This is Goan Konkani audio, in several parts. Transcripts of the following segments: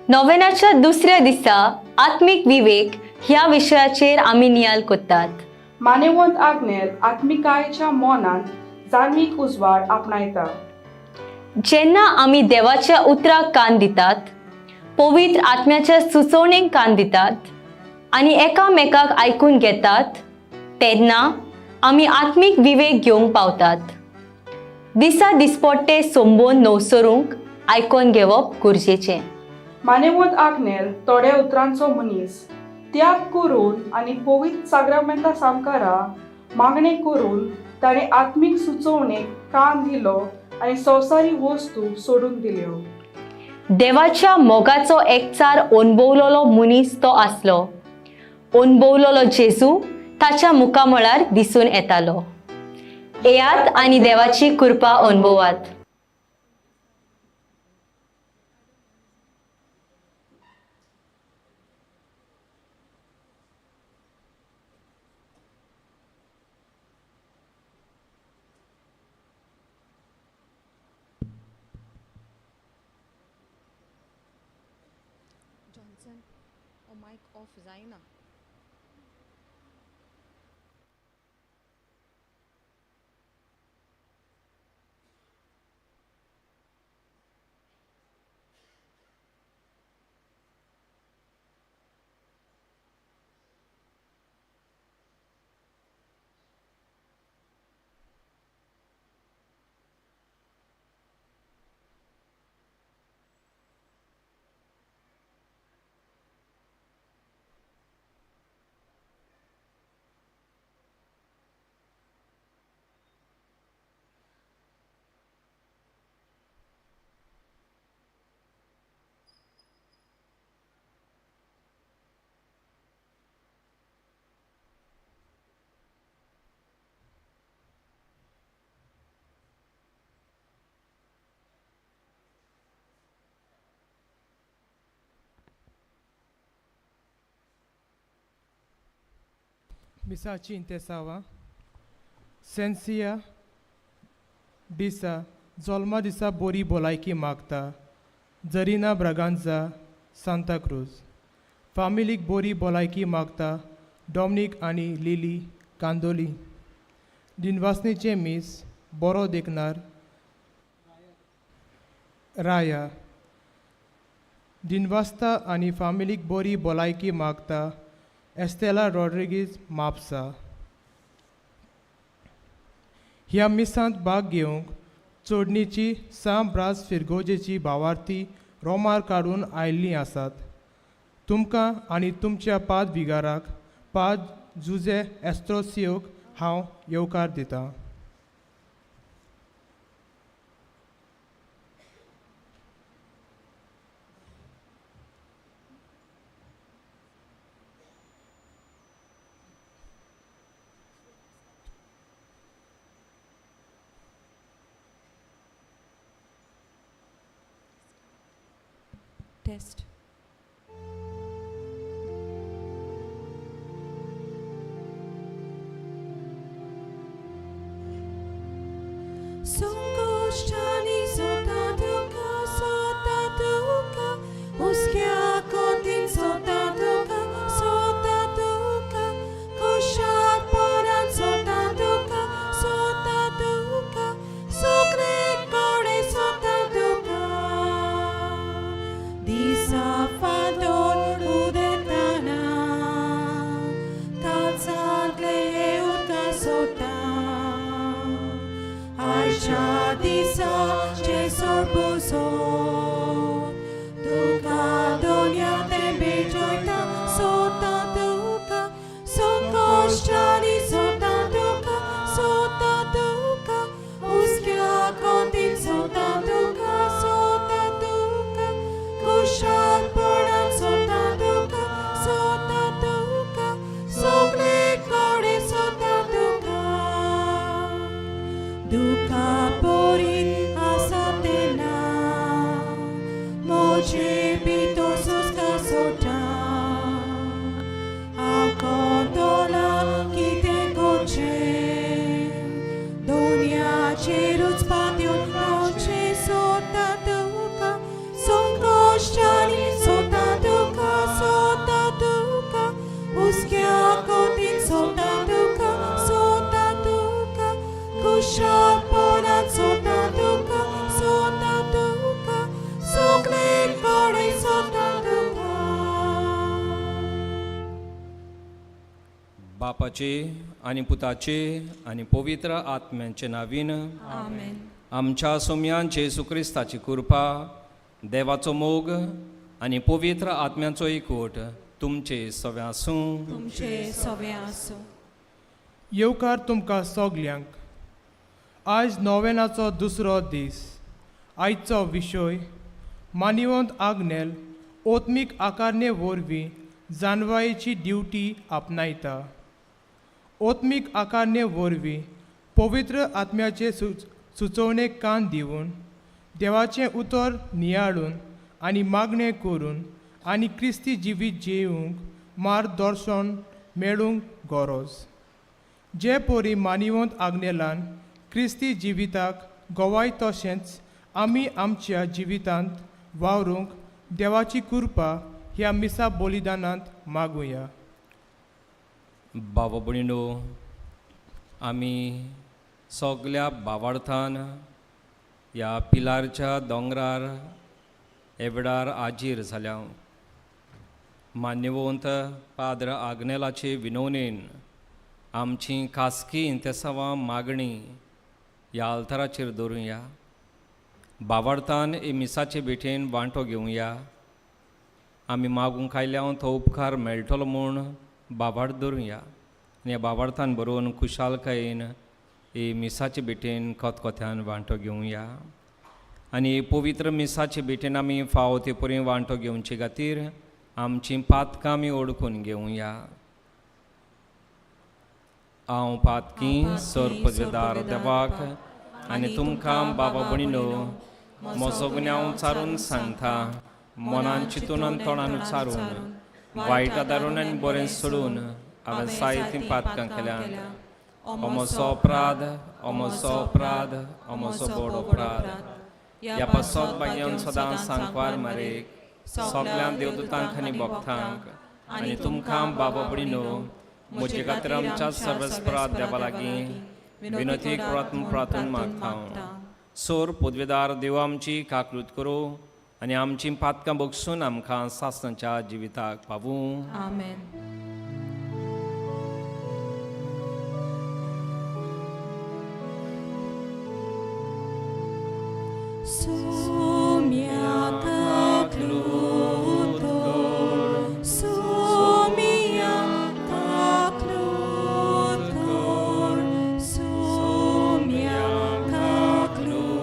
नोवेनाच्या दुसऱ्या दिसा आत्मीक विवेक ह्या विशयाचेर आमी नियाल कोत्तात. मानेवंत आग्नेल आत्मिकायेच्या मनांत जाणवीक उजवाड आपणायता. जेन्ना आमी देवाच्या उतराक कान दितात, पवित्र आत्म्याच्या सुचोवणेक कान दितात आनी एकामेकाक आयकून घेतात तेन्ना आमी आत्मीक विवेक घेवंक पावतात. दिसा दिसपट्टे सोंबोवन नवसरूंक आयकोन घेवप गरजेचें. मानेवंत आग्नेल थोड्या उतरांचो मनीस त्याग करून आनी पवित्र साग्रामेंता सामकारा मागणें करून ताणें आत्मीक सुचोवणेक कान दिलो आनी संवसारी वस्तू सोडून दिल्यो. देवाच्या मोगाचो एकचार अणभवलेलो मनीस तो आसलो. अणभवलेलो जेजू ताच्या मुखामळार दिसून येतालो. येयात आनी देवाची कृपा अणभवात. जॉनसन, हो मायक ऑफ जायना. मिसाची इंतेसांवां. सेन्सिया डिसा जोल्मा दिसा बोरी भलायकी मागता जरीना ब्रागांझा, सांताक्रूज. फामिलीक बोरी भलायकी मागता डॉमनीक आनी लिली, कांदोली. दिनवासनीचें मीस बरो देखणार राया. दिनवासता आनी फामिलीक बोरी भलायकी मागता एस्तेला रॉड्रिगीज, म्हापसा. ह्या मिसांत भाग घेवंक चोडणीची सां ब्रास फिरगोजेची भावार्थी रोमार काडून आयिल्लीं आसात. तुमकां आनी तुमच्या पाद विगाराक पाद जुजे एस्त्रोसियोक हांव येवकार दितां. Test. Sonkoštani sotatuka, sotatuka, uskja kontin sotatuka, sotatuka, košat poran sotatuka, sotatuka, sokne kore sotatuka. Disa fandor udetana, kalzantle utka sota. Aisha disa jesor bozot, duka donia tembe joita sota duka, sokoshani sota duka, sota duka, uskya kontin sota duka, sota duka, kushat poran sota duka, sota duka, sokle kore sota duka. Duka porin asatena, moche pitosos kasota, akontola kite koche, donia cheruts patio noche sota duka, sonkoshani sota. बापाचे आनी पुताचे आनी पवित्र आत्म्यांचे नावीन. आमेन. आमच्या सोम्यान जेजू क्रिस्ताची कृपा, देवाचो मोग आनी पवित्र आत्म्याचो एकवट तुमचे सगळें आसूं. तुमचे सगळें आसूं. येवकार तुमकां सगल्यांक. आयज नोवेनाचो दुसरो दीस. आयचो विशय मानिवंत आग्नेल ओत्मीक आकारणे वरवीं जानवायेची ड्युटी आपणायता. ओत्मीक आकारणे वरवीं पवित्र आत्म्याचे सुचोवणेक कान दिवन, देवाचें उतर नियाळून आनी मागणें करून आनी क्रिस्ती जिवीत जिवूंक मार्गदर्शन मेळूंक गरज. जे परी मानिवंत आग्नेलान क्रिस्ती जिविताक गवाय, तशेंच आमी आमच्या जिवितांत वावरूंक देवाची कृपा ह्या मिसा बलिदानांत मागुया. बाबा भयणो, आमी सगल्या भावार्थान ह्या पिलारच्या दोंगरार एवडार आजीर जाल्या. मान्यवंत पाद्र आग्नेलाचे विनवणेन आमची खासकी इंतेसांवां मागणी ह्या आल्ताराचेर दवरुया. भावार्थान हे मिसाचे भेटेन वांटो घेवया. आमी मागूंक आयल्या तो उपकार मेळटलो म्हूण भावार्थ धरुया आनी ह्या भावार्थान बरोवन खुशालकायेन हे मिसाचे भेटेन खतखत्यान वांटो घेवया. आनी पवित्र मिसाचे भेटेन आमी फावो ते परी वांटो घेवचे खातीर आमचीं पातकां आमी ओडकून घेवया. हांव पातकी सर पदवेदार देवाक आनी तुमकां बाबा भयणो म्हजो गुन्यांव चारून सांगता. मनान चिंतून आनी तोंडान उच्चारून, वायट आदारून आनी बरें सोडून हांवें जायतीं पातकां केल्यांत. हो म्हजो अपराध, हो म्हजो अपराध, हो म्हजो व्हड अपराध. ह्या पासत भाग्यान सदां सांकवार मारेक, सगळ्या देवदूतांक आनी भक्तांक आनी तुमकां बाबा भयणो म्हजे खातीर आमच्या सर्वस्परात देवा लागीं विनती प्रार्थना प्रार्थून मागता. सोर पदवेदार देव आमची काकळूत करूं आनी आमचीं पातकां बगसून आमकां सासणाच्या जिविताक पावूं. आमेन. Sumia kaklutor, sumia kaklutor, sumia kaklutor,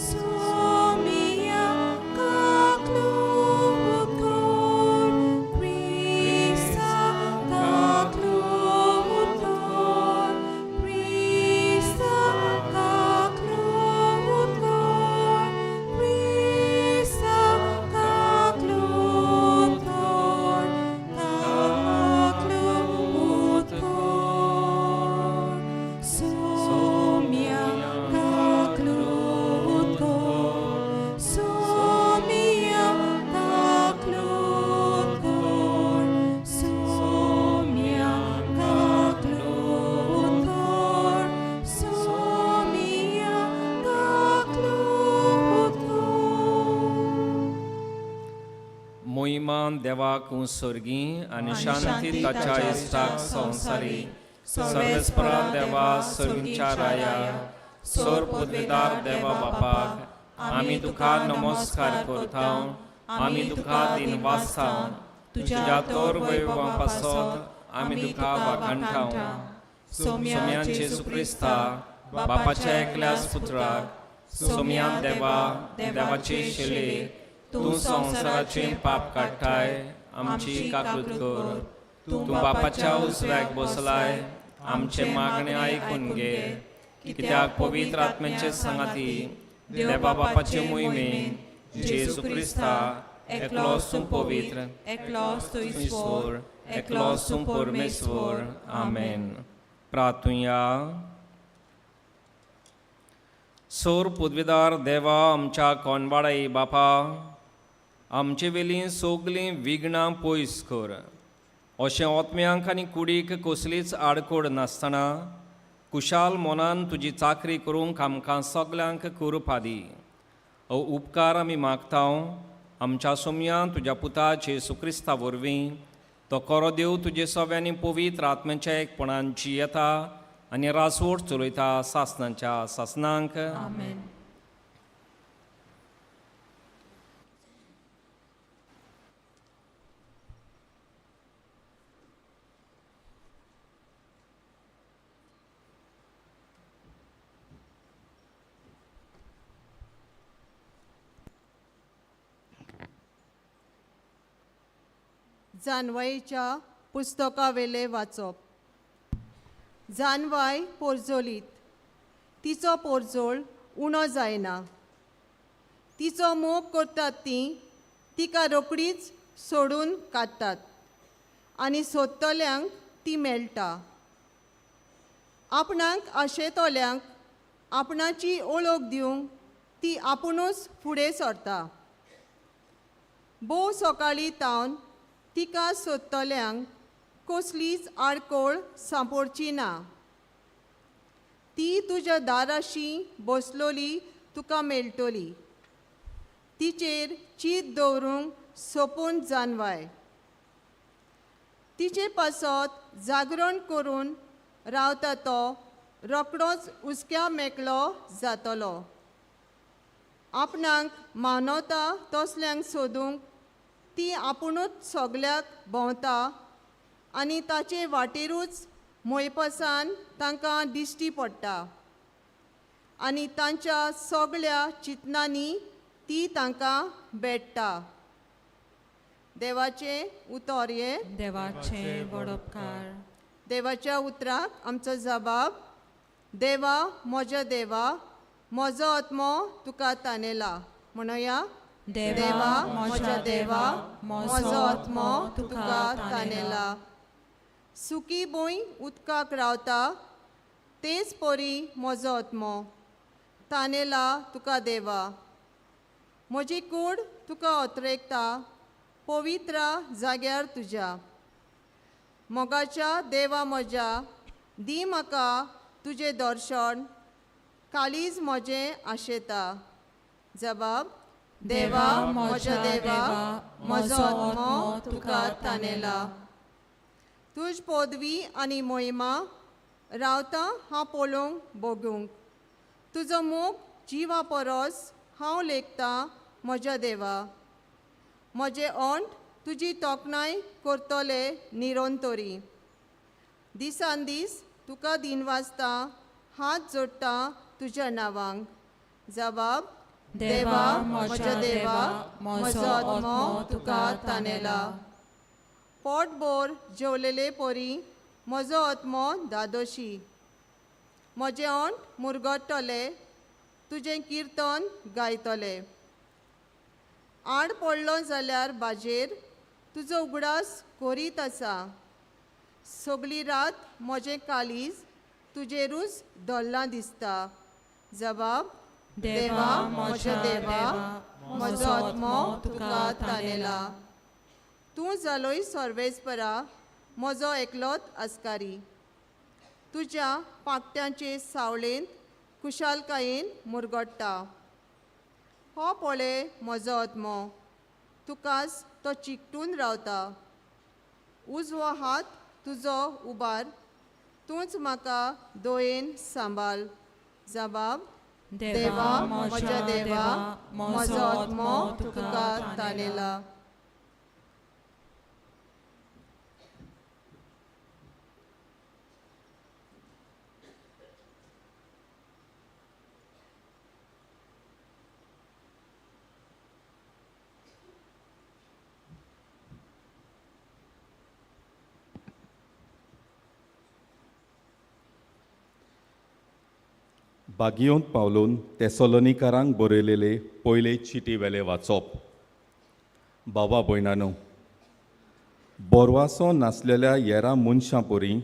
sumia kaklutor, Krista kaklutor, Krista kaklutor, Krista kaklutor, kaklutor, Sumia kaklutor, sumia kaklutor, sumia kaklutor, sumia kaklutor. मोहिमान देवाक सर्गी आनी शांती ताच्या इश्टाक संवसारी. सर्वेस्परा देवा, सर्गीच्या राया, सोर पदवेदार देवा बापाक आमी तुका नमस्कार करता. आमी तुका दिनवासता. तुज्या तोर वैभवा पासत आमी तुका वाखाणटा. सोम्यान जेजू क्रिस्ता, बापाच्या एकल्याच पुत्राक, सोम्यान देवा, देवाचे शेले, तूं संवसाराचें पाप काडटाय, आमची काकूत कर. तूं बापाच्या उजव्याक बसलाय, आमचें मागणें आयकून घे. कित्याक पवित्र आत्म्याचे सांगाती देवा बापाचे मोहिमेन जेजू क्रिस्ता एकलो तूं पवित्र, एकलोच तूं ईश्वर, एकलो तूं परमेश्वर. आमेन. प्रार्थुया. सोर पदवेदार देवा, आमच्या कोनवाडाई बापा, आमचे वेलीं सगलीं विघ्नां पयस कर. अशें ओत्म्यांक आनी कुडीक कसलीच आडकोड नासतना कुशाल मनान तुजी चाकरी करूंक आमकां सगल्यांक कृपा दी. हो उपकार आमी मागता आमच्या सोमयान तुज्या पुता जेजू क्रिस्ता वरवीं. तो कोरो देव तुजे सव्यांनी पवित्र आत्म्याच्या एकपणान जियेता आनी रासवड चलयता सासनाच्या सासनांक. आमेन. जानवायेच्या पुस्तकावेलें वाचप. जानवाय पोरजोलीत, तिचो पोरजोळ उणो जायना. तिचो मोग करतात तीं तिका रोखडीच सोडून काडटात आनी सोदतल्यांक ती मेळटा. आपणाक आशेतल्यांक आपणाची ओळख दिवंक ती आपुणूच फुडें सरता. भोव सकाळीं तावन तिका सोदतल्यांक कसलीच आडकोळ सांपडची ना. ती तुज्या दाराशी बसलोली तुका मेळटली. तिचेर चीत दवरूंक सोंपून जानवाय. तिचे पासत जागरण करून रावता तो रोकडोच हुसक्या मेकळो जातलो. आपणाक मानवता तसल्यांक सोदूंक ती आपुणूच सगल्याक भोंवता आनी ताचे वाटेरूच मोयपासान तांकां दिश्टी पडटा आनी तांच्या सगळ्या चिंतनांनी ती तांकां भेट्टा. देवाचें उतर हें. देवाचें वडपकार. देवाच्या उतराक आमचो जबाब. देवा म्हज्या देवा, म्हजो आत्मो तुका तानेला. म्हणया, देवा म्हज्या देवा, म्हजो आत्मो तुका तानेला. सुकी भूंय उदकाक रावता तेच परी म्हजो आत्मो तानेला तुका देवा. म्हजी कूड तुका अत्रेकता पवित्रा जाग्यार तुज्या. मोगाच्या देवा म्हज्या, दी म्हाका तुजें दर्शन, काळीज म्हजें आशेता. जबाब, देवा म्हज्या देवा, म्हजो आत्मो तुका तानेला. तुज पदवी आनी मोहिमा रावता हांव पळोवंक भोगूंक. तुजो मोग जिवा परस हांव लेखतां म्हज्या देवा. म्हजें ओंठ तुजी तोखणाय करतले निरंतरी. दिसान दीस तुका दिनवासता, हात जोडटा तुज्या नांवांक. जबाब, देवा म्हज्या देवा, म्हजो आत्मो तुका तानेला. पोटभर जेवलेले परी म्हजो आत्मो दादोशी. म्हजें ओंठ मुरगट्टले तुजें किर्तन गायतले. आड पडलो जाल्यार बाजेर तुजो उगडास करीत आसा. सगली रात म्हजें काळीज तुजेरूच धरलां दिसता. जबाब, देवा म्हज्या देवा, म्हजो आत्मो तुका तानेला. तूं जालोय सर्वेस्परा म्हजो एकलोच आस्कारी. तुज्या पाकट्यांचे सावळेंत खुशालकायेन मुरगट्टा. हो पळय म्हजो आत्मो तुकाच तो चिकटून रावता. उजवो हात तुजो उबार, तूंच म्हाका दोयेन सांबाळ. जबाब, देवा म्हज्या देवा, म्हजो आत्मो तुका तानेला. बागियोंत पावलोन तेसोलोनिकारांक बरयलेले पयले चिटी वेले वाचप. बाबा भयणानो, बोरवासो नासलेल्या येरा मनशां परी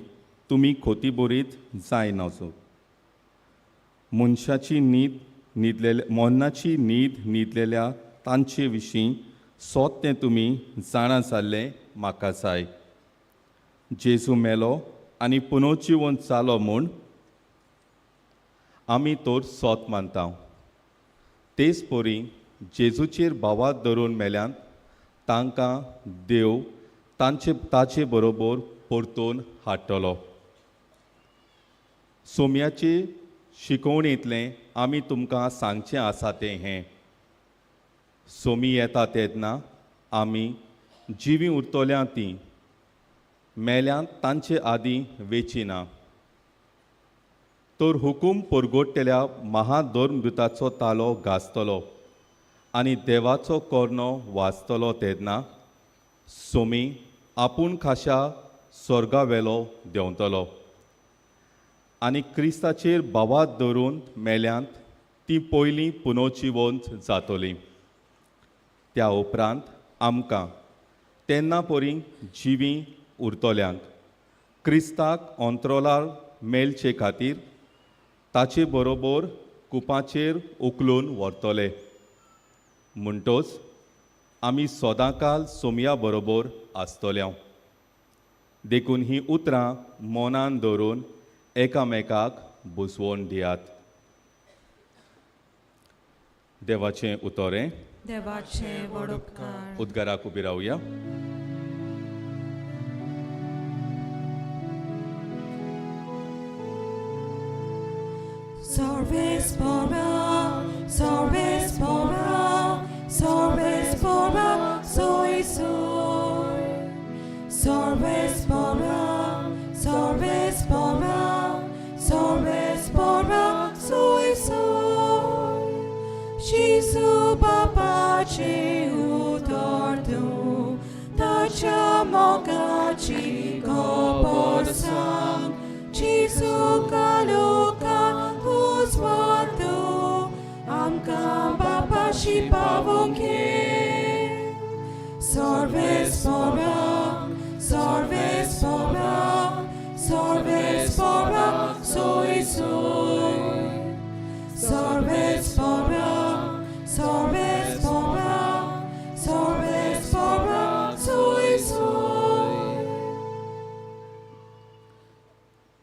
तुमी खोती बरीत जाय नाचो. मनशाची न्हीद न्हिदलेल्या मरणाची न्हीद न्हिदलेल्या तांचे विशीं सोत तें तुमी जाणा जाल्लें म्हाका जाय. जेजू मेलो आनी पुनोजिवन जालो म्हूण आमी तर सोत मानता. तेच परी जेजूचेर भावात धरून मेल्यात तांकां देव तांचे ताचे बरोबर परतून हाडटलो. सोम्याचे शिकवणेंतलें आमी तुमकां सांगचें आसा तें हें, सोमी येता तेन्ना आमी जिवीं उरतल्या तीं मेल्यांत तांचे आदीं वेची ना. तर हुकूम परगोडटेल्या महाधर्मदुताचो तालो गाजतलो आनी देवाचो कोर्नो वाजतलो तेन्ना सोमी आपूण खाशा स्वर्गावेलो देंवतलो आनी क्रिस्ताचेर भावात धरून मेल्यांत ती पयलीं पुनोजिवंत जातली. त्या उपरांत आमकां तेन्ना परी जिवीं उरतल्यांक क्रिस्ताक अंत्रोलार मेळचे खातीर ताचे बरोबर कुपाचेर उखलून व्हरतले. म्हणटोच आमी सदांकाल सोमया बरोबर आसतल्या. देखून ही उतरां मनान धरून एकामेकाक बुजवण दियात. देवाचें उतरें. देवाचें व्हड उपकार. उद्गाराक उबी रावया. Service pora, service pora, service pora, soy soy. Service pora, service pora, service pora, soy soy. Jisu papache utortu, tacha mokachi koporsang. Jisu kaluka uswatu, amka papashi pavonke. Service pora, service pora, service pora, soy soy. Service pora, service pora, service pora, soy soy.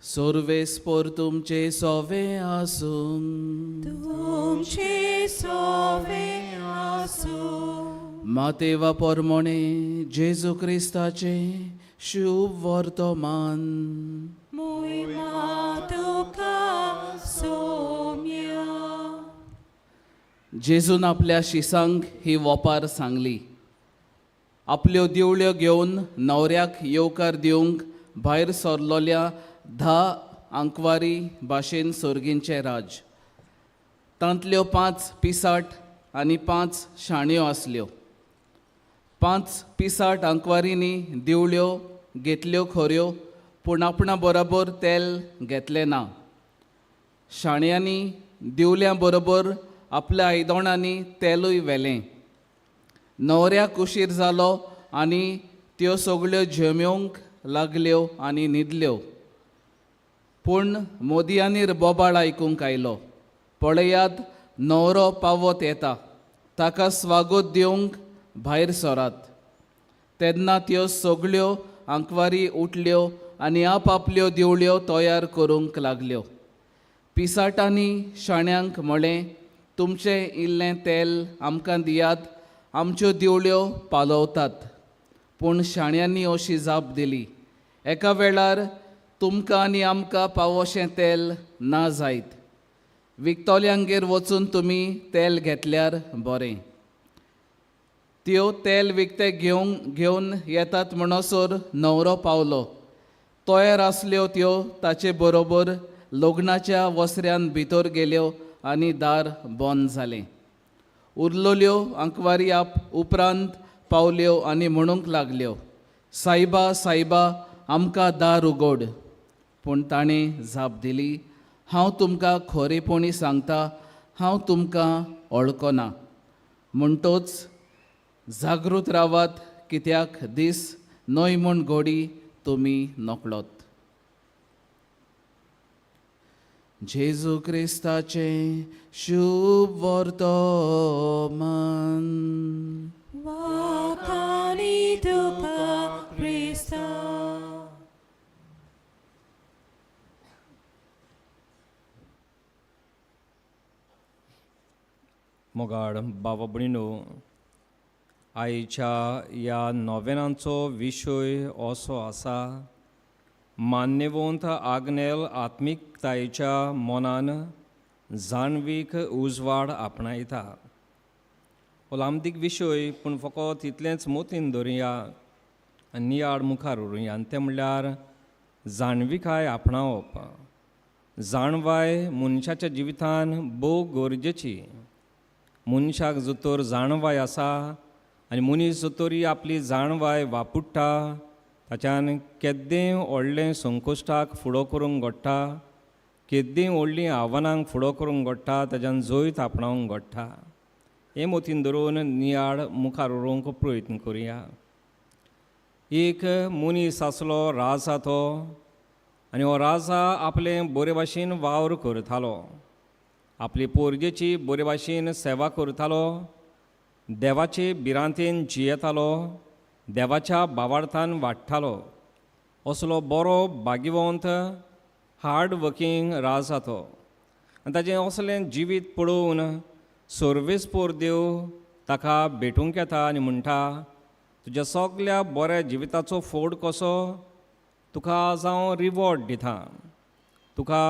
सर्वेस्पोर तुमचे सोवे आसूं. तुमचे सोवे आसूं. मातेवा पोरमोणे जेजू क्रिस्ताचे शुभ वर्तमान. मोहिमा तुका सोम्या. जेजून आपल्या शिसांक ही वोपार सांगली. आपल्यो दिवळ्यो घेवन न्हवऱ्याक येवकार दिवंक भायर सरलोल्या 10 आंकवारी भाशेन सोर्गींचें राज. तांतल्यो 5 पिसाट आनी 5 शाण्यो आसल्यो. 5 पिसाट आंकवारींनी दिवळ्यो घेतल्यो खऱ्यो, पूण आपणा बरोबर तेल घेतलें ना. शाण्यांनी दिवल्यां बरोबर आपल्या आयदोणांनी तेलूय व्हेलें. न्हवऱ्याक उशीर जालो आनी त्यो सगळ्यो झेमेवंक लागल्यो आनी न्हिदल्यो. पूण मोदयांनी बोबाळ आयकूंक आयलो, पळयात न्हवरो पावत येता, ताका स्वागत दिवंक भायर सरात. तेन्ना त्यो सगळ्यो आंकवारी उठल्यो आनी आपआपल्यो दिवळ्यो तयार करूंक लागल्यो. पिसाटांनी शाण्यांक म्हळें, तुमचें इल्लें तेल आमकां दियात, आमच्यो दिवळ्यो पालवतात. पूण शाण्यांनी अशी जाप दिली, एका वेळार तुमकां आनी आमकां पावोशें तेल ना जायत, विकतल्यांगेर वचून तुमी तेल घेतल्यार बरें. त्यो तेल विकतें घेवन येतात म्हणसर न्हवरो पावलो. तयार आसल्यो त्यो ताचे बरोबर लग्नाच्या वसऱ्यान भितर गेल्यो आनी दार बंद जालें. उरलोल्यो आंकवारी आप उपरांत पावल्यो आनी म्हणूंक लागल्यो, सायबा सायबा आमकां दार उगड. पूण ताणें जाप दिली, हांव तुमकां खरेपणी सांगता, हांव तुमकां वळखना. म्हणटोच जागृत रावात, कित्याक दीस न्हय म्हूण घोडी तुमी नकळत. जेजू क्रिस्ताचें शुभ वर्तमान. वाखाणी तुका क्रिस्ता. मोगाळ बाबा भयणीनो, आयच्या ह्या नोवेनांचो विशय असो आसा, मान्यवंत आग्नेल आत्मिकतायेच्या मनान जाणवीक उजवाड आपणायता. हो लांबदीक विशय, पूण फकत इतलेंच मोतीन धरुया आनी नियाळ मुखार व्हरुया, आनी तें म्हणल्यार जाणविकाय आपणावप. जाणवाय मनशाच्या जिवितान भोव गरजेची. मनशाक जो तर जाणवाय आसा आनी मनीस जो तरी आपली जाणवाय वापुडटा ताच्यान केद्दें व्हडलें संकश्टाक फुडो करूंक घडटा, केद्दीं व्हडलीं आव्हानांक फुडो करूंक घडटा, ताच्यान जैत आपणावंक घडटा. हें मोतीन धरून नियाळ मुखार व्हरूंक प्रयत्न करुया. एक मनीस आसलो, राजा तो, आनी हो राजा आपलें बरे भाशेन वावर करतालो, आपली पोरगेची बरे भाशेन सेवा करतालो, देवाचे भिरांतेन जियेतालो, देवाच्या भावार्थान वाडटालो. असलो बरो भाग्यवंत हार्ड वर्कींग राजा तो. आनी ताजें असलें जिवीत पळोवन सर्वेस्पोर देव ताका भेटूंक येता आनी म्हणटा, तुज्या सगल्या बऱ्या जिविताचो फोड कसो तुका आज हांव रिवॉर्ड दिता, तुका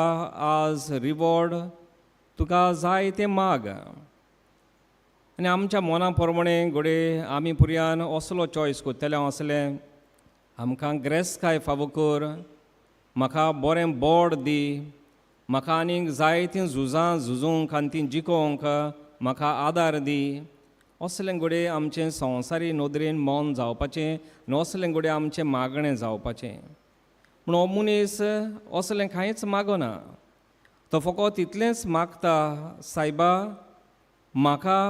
आज रिवॉर्ड, तुका जाय तें माग. आनी आमच्या मना प्रमाणें घडये आमी पुरयान असलो चॉयस करतले हांव असलें, आमकां ग्रेस्काय फावो कर, म्हाका बरें बोड दी, म्हाका आनीक जाय तीं झुजां झुजूंक आनी तीं जिखोवंक म्हाका आदार दी. असलें घडये आमचें संवसारी नदरेन मन जावपाचें आनी असलें घडये आमचें मागणें जावपाचें. पूण हो मनीस असलें कांयच मागना, तो फकत इतलेंच मागता, सायबा म्हाका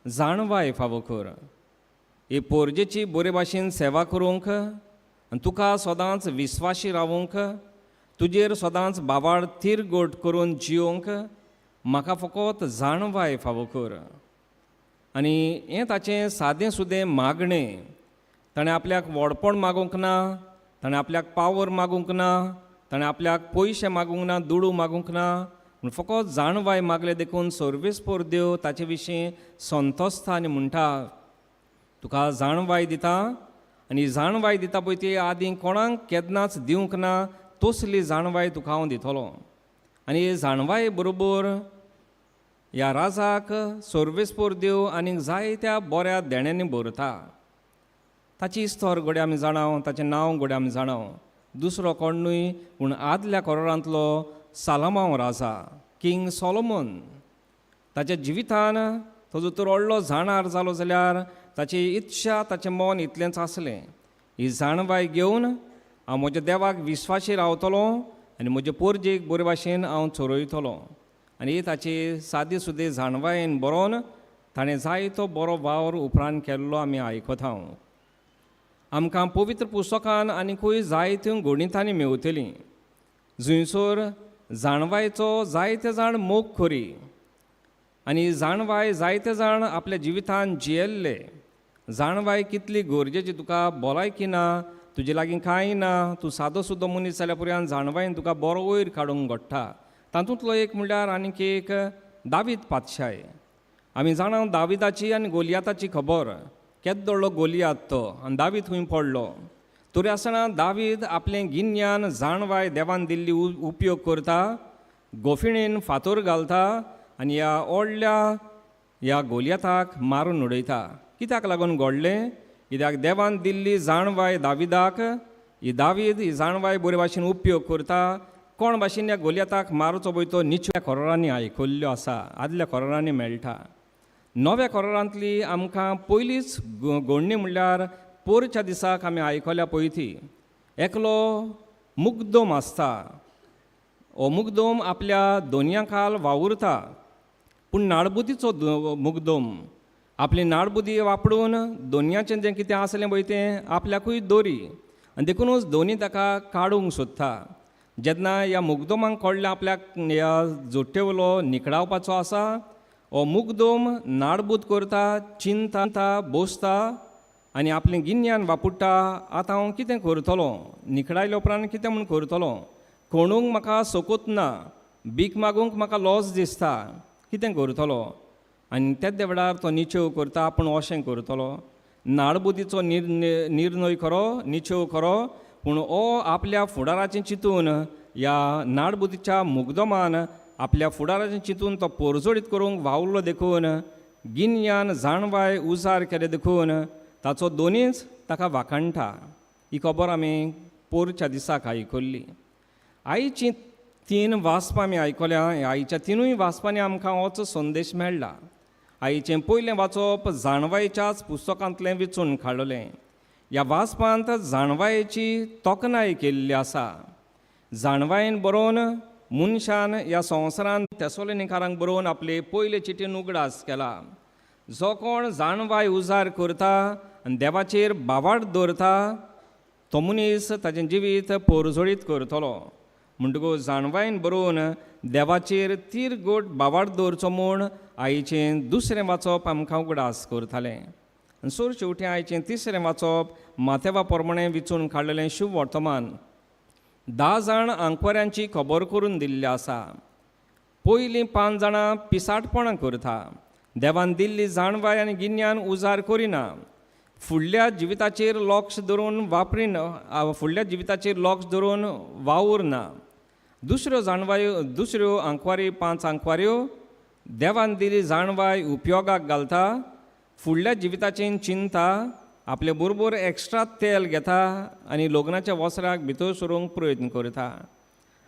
जाणवाय फावो कर, हे पोरजेची बरे भाशेन सेवा करूंक आनी तुका सदांच विस्वाशी रावूंक, तुजेर सदांच बावाड थिरगोट करून जियोंक म्हाका फकत जाणवाय फावो कर. आनी हें ताचें सादें सुदें मागणें. ताणें आपल्याक व्हडपण मागूंक ना, ताणें आपल्याक पावर मागूंक ना, ताणें आपल्याक पयशे मागूंक ना, दुडू मागूंक ना, पूण फकत जाणवाय मागले देखून सर्वेस्पोर देव ताचे विशीं संतोसता आनी म्हणटा, तुका जाणवाय दिता आनी जाणवाय दिता पळय ती आदीं कोणाक केन्नाच दिवंक ना तसली जाणवाय तुका हांव दितलो. आनी जाणवाय बरोबर ह्या राजाक सर्वेस्पोर देव आनीक जायत्या बऱ्या देण्यांनी भरता. ताची इस्तोर घडये आमी जाणाव, ताचें नांव घडये आमी जाणाव, दुसरो कोण न्हय पूण आदल्या कोरांतलो सालमांव राजा, किंग सोलोमन. ताच्या जिवितान तो जर तर व्हडलो जाणार जालो जाल्यार ताची इत्सा, ताचें मन इतलेंच आसलें, ही जाणवाय घेवन हांव म्हज्या देवाक विस्वाशी रावतलो आनी म्हजे पोरजेक बरे भाशेन हांव चरयतलो. आनी ही ताची सादी सुदी जाणवायेन बरोवन ताणें जायतो बरो वावर उपरांत केल्लो आमी आयकता. आमकां पवित्र पुस्तकान आनीकूय जायत्यो गणितांनी मेवतलीं जंयसर जाणवायचो जायते जाण मोग करी आनी जाणवाय जायते जाण आपल्या जिवितान जियेल्ले. जाणवाय कितली गरजेची, तुका भलायकी ना, तुजे लागीं कांय ना, तूं सादो सुद्दां मनीस जाल्यार पुरयान जाणवायेन तुका बरो वयर काडूंक घडटा. तातूंतलो एक म्हणल्यार आनीक एक दावीद पातशाय. आमी जाणा दाविदाची आनी गोलियाताची खबर, केद्दो गोलियात तो आनी दावीद खंय पडलो. तरी आसतना दावीद आपलें गिन्यान जाणवाय देवान दिल्ली उपयोग करता, गोफिणेन फातोर घालता आनी ह्या व्हडल्या ह्या गोलियाताक मारून उडयता. कित्याक लागून घडलें? कित्याक देवान दिल्ली जाणवाय दाविदाक, ही दावीद ही जाणवाय बरे भाशेन उपयोग करता. कोण भाशेन ह्या गोलियाताक मारचो पळय तो निचव्या कोरारांनी आयकल्ल्यो आसा, आदल्या कोरारांनी मेळटा. नव्या कोरारांतली आमकां पयलीच गोडणी म्हणल्यार पोरच्या दिसाक आमी आयकल्या पळय ती, एकलो मुग्दोम आसता. हो मुग्दोम आपल्या दोनया खाल वावुरता, पूण नाडबुदीचो मुग्दोम आपली नाडबुदी वापरून दोनयाचें जें कितें आसलें पळय तें आपल्याकूय दोरी आनी देखुनूच दोनी ताका काडूंक सोदता. जेन्ना ह्या मुग्दोमाक कळ्ळें आपल्याक ह्या जोट्टेवलो निकळावपाचो आसा, हो मुग्दोम नाडबूद करता, चिंतता, बसता आनी आपलें गिन्यान वापुडटा. आतां हांव कितें करतलो, निकळायल्या उपरांत कितें म्हूण करतलो, कोणूंक म्हाका सोकूत ना, भीक मागूंक म्हाका लॉस दिसता, कितें करतलो. आनी तेद्या वेळार तो निचेव करता, आपूण अशें करतलो. नाडबुदीचो निर्णय खरो, निचेव खरो, पूण हो आपल्या फुडाराचें चिंतून ह्या नाडबुदीच्या मुगदमान आपल्या फुडाराचें चिंतून तो पोरजोडीत करूंक वावुरलो देखून गिन्यान जाणवाय उजार केले देखून ताचो दोनीच ताका वाखाणटा. ही खबर आमी पोरच्या दिसाक आयकल्ली. आयची तीन वाचपां आमी आयकल्या. आयच्या तिनूय वाचपांनी आमकां होच संदेश मेळ्ळा. आयचें पयलें वाचप जाणवायेच्याच पुस्तकांतलें विचून काडलें. ह्या वाचपांत जाणवायेची तोखणाय केल्ली आसा. जाणवायेन बरोवन मनशान ह्या संवसारांत तेसोलिनीकारांक बरोवन आपले पयले चिटीन उगडास केला. जो कोण जाणवाय उजार करता आनी देवाचेर बावाट दवरता तो मनीस ताचें जिवीत पोरजोळीत करतलो. म्हणटकूच जाणवायेन बरोवन देवाचेर तीर गोट बावाट दवरचो म्हूण आईचें दुसरें वाचप आमकां उगडास करतालें. आनी सोर शेवटी आयचें तिसरें वाचप माथेवा प्रमाणें विचून काडलेलें शुभ वर्तमान. 10 जाण आंकवाऱ्यांची खबर करून दिल्ली आसा. पयलीं 5 जाणां पिसाटपणां करता, देवान दिल्ली जाणवाय आनी गिन्यान उजार करिना, फुडल्या जिविताचेर लक्ष धरून वापरिना, फुडल्या जिविताचेर लक्ष धरून वावुरना. दुसऱ्यो जाणवायो, दुसऱ्यो आंकवारी 5 आंकवाऱ्यो देवान दिल्ली जाणवाय उपयोगाक घालता, फुडल्या जिविताचेर चिंता, आपले बरोबर एक्स्ट्रा तेल घेता आनी लग्नाच्या वस्त्राक भितर सरूंक प्रयत्न करता.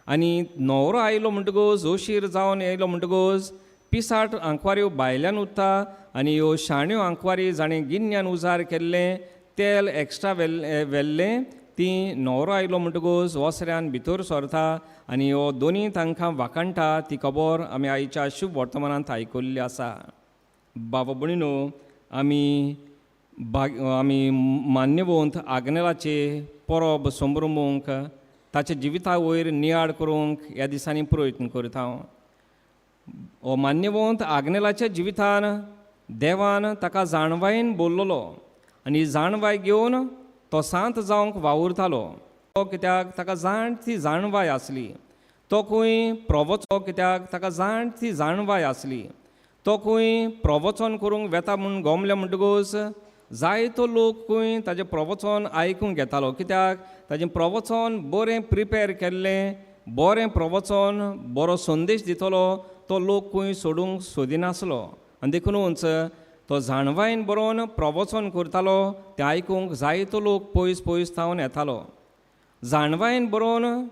आनी न्हवरो आयलो म्हणटकूच, अशीर जावन येयलो म्हणटकूच पिसाट आंकवाऱ्यो भायल्यान उरता आनी ह्यो शाण्यो आंकवारी जाणें गिन्यान उजार केल्लें तेल एक्स्ट्रा व्हेल्लें ती न्हवरो आयलो म्हणटकूच वस्त्र्यान भितर सरता आनी ह्यो दोनी तांकां वाखाणटा. ती खबर आमी आयच्या शुभ वर्तमानांत आयकल्ली आसा. बाबा भयणीनो, आमी आमी मान्यवंत आग्नेलाचे परब संभ्रमूंक ताच्या जिविता वयर नियाळ करूंक ह्या दिसांनी प्रयत्न करता. हो मान्यवंत आग्नेलाच्या जिवितान देवान ताका जाणवायेन बोल्लोलो आनी जाणवाय घेवन तो सांत जावंक वावुरतालो. तो कित्याक ताका जाण ती जाणवाय आसली. तो खंय प्रवचो कित्याक ताका जाण ती जाणवाय आसली. तो खंय प्रवचन करूंक वेता म्हूण गोमले म्हणटकूच जायतो लोक खंय ताजें प्रवचन आयकूंक घेतालो. कित्याक ताजें प्रवचन बरें प्रिपेर केल्लें, बरें प्रवचन, बरो संदेश दितलो तो लोक खंय सोडूंक सोदिनासलो. आनी देखुनूच तो जाणवायेन बरोवन प्रवचन करतालो तें आयकूंक जायतो लोक पयस पयस थावन येतालो. जाणवायेन बरोवन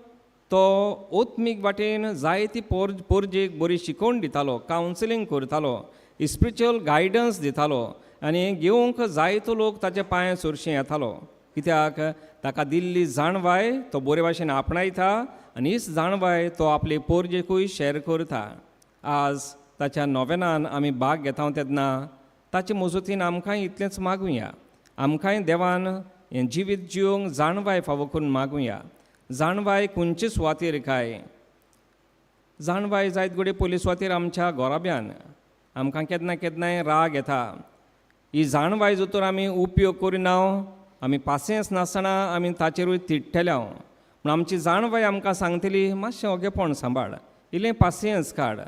तो ओत्मीक वाटेन जायती पोरजेक बरी शिकोवण दितालो, कावन्सिलींग करतालो, स्पिरिच्युअल गायडन्स दितालो आनी घेवंक जायतो लोक ताचे पांय सरशीं येतालो. कित्याक ताका दिल्ली जाणवाय तो बरे भाशेन आपणायता आनी हीच जाणवाय तो आपले पोरजेकूय शेर करता. आज ताच्या नोवेनान आमी भाग घेता तेन्ना ताचे मजतीन आमकांय इतलेंच मागुया, आमकांय देवान हें जिवीत जिवंक जाणवाय फावो करून मागुया. जाणवाय खंयचे सुवातेर काय जाणवाय जायत घडये पयले सुवातेर आमच्या घोराब्यान आमकां केन्ना केन्नाय राग येता. ही जाणवाय जर तर आमी उपयोग करिना, आमी पासियेंस नासतना आमी ताचेरूय तिडटले. पूण आमची जाणवाय आमकां सांगतली मातशें ओगेपण सांबाळ, इल्लें पासियेंस काड.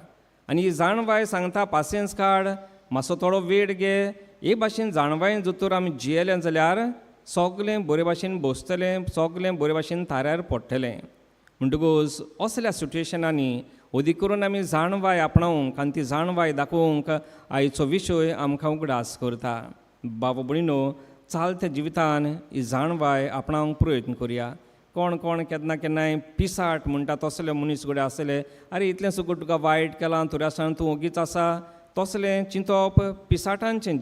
आनी ही जाणवाय सांगता पासियेंस काड, मातसो थोडो वेळ घे. हे भाशेन जाणवायेन जर तर आमी जियेले जाल्यार सगलें बरे भाशेन बसतलें, सगलें बरे भाशेन थाऱ्यार पडटलें. म्हणटकूच असल्या सिट्युएशनांनी अदीक करून आमी जाणवाय आपणावंक आनी ती जाणवाय दाखोवंक आयचो विशय आमकां उगडास करता. बाबा भयणीनो, चालत्या जिवितान ही जाणवाय आपणावंक प्रयत्न करुया. कोण कोण केन्ना केन्नाय पिसाट म्हणटा तसले मनीस घडये आसतले, आरे इतलें सगळें तुका वायट केलां तरी आसतना तूं ओगीच आसा, तसलें चिंतप पिसाटांचें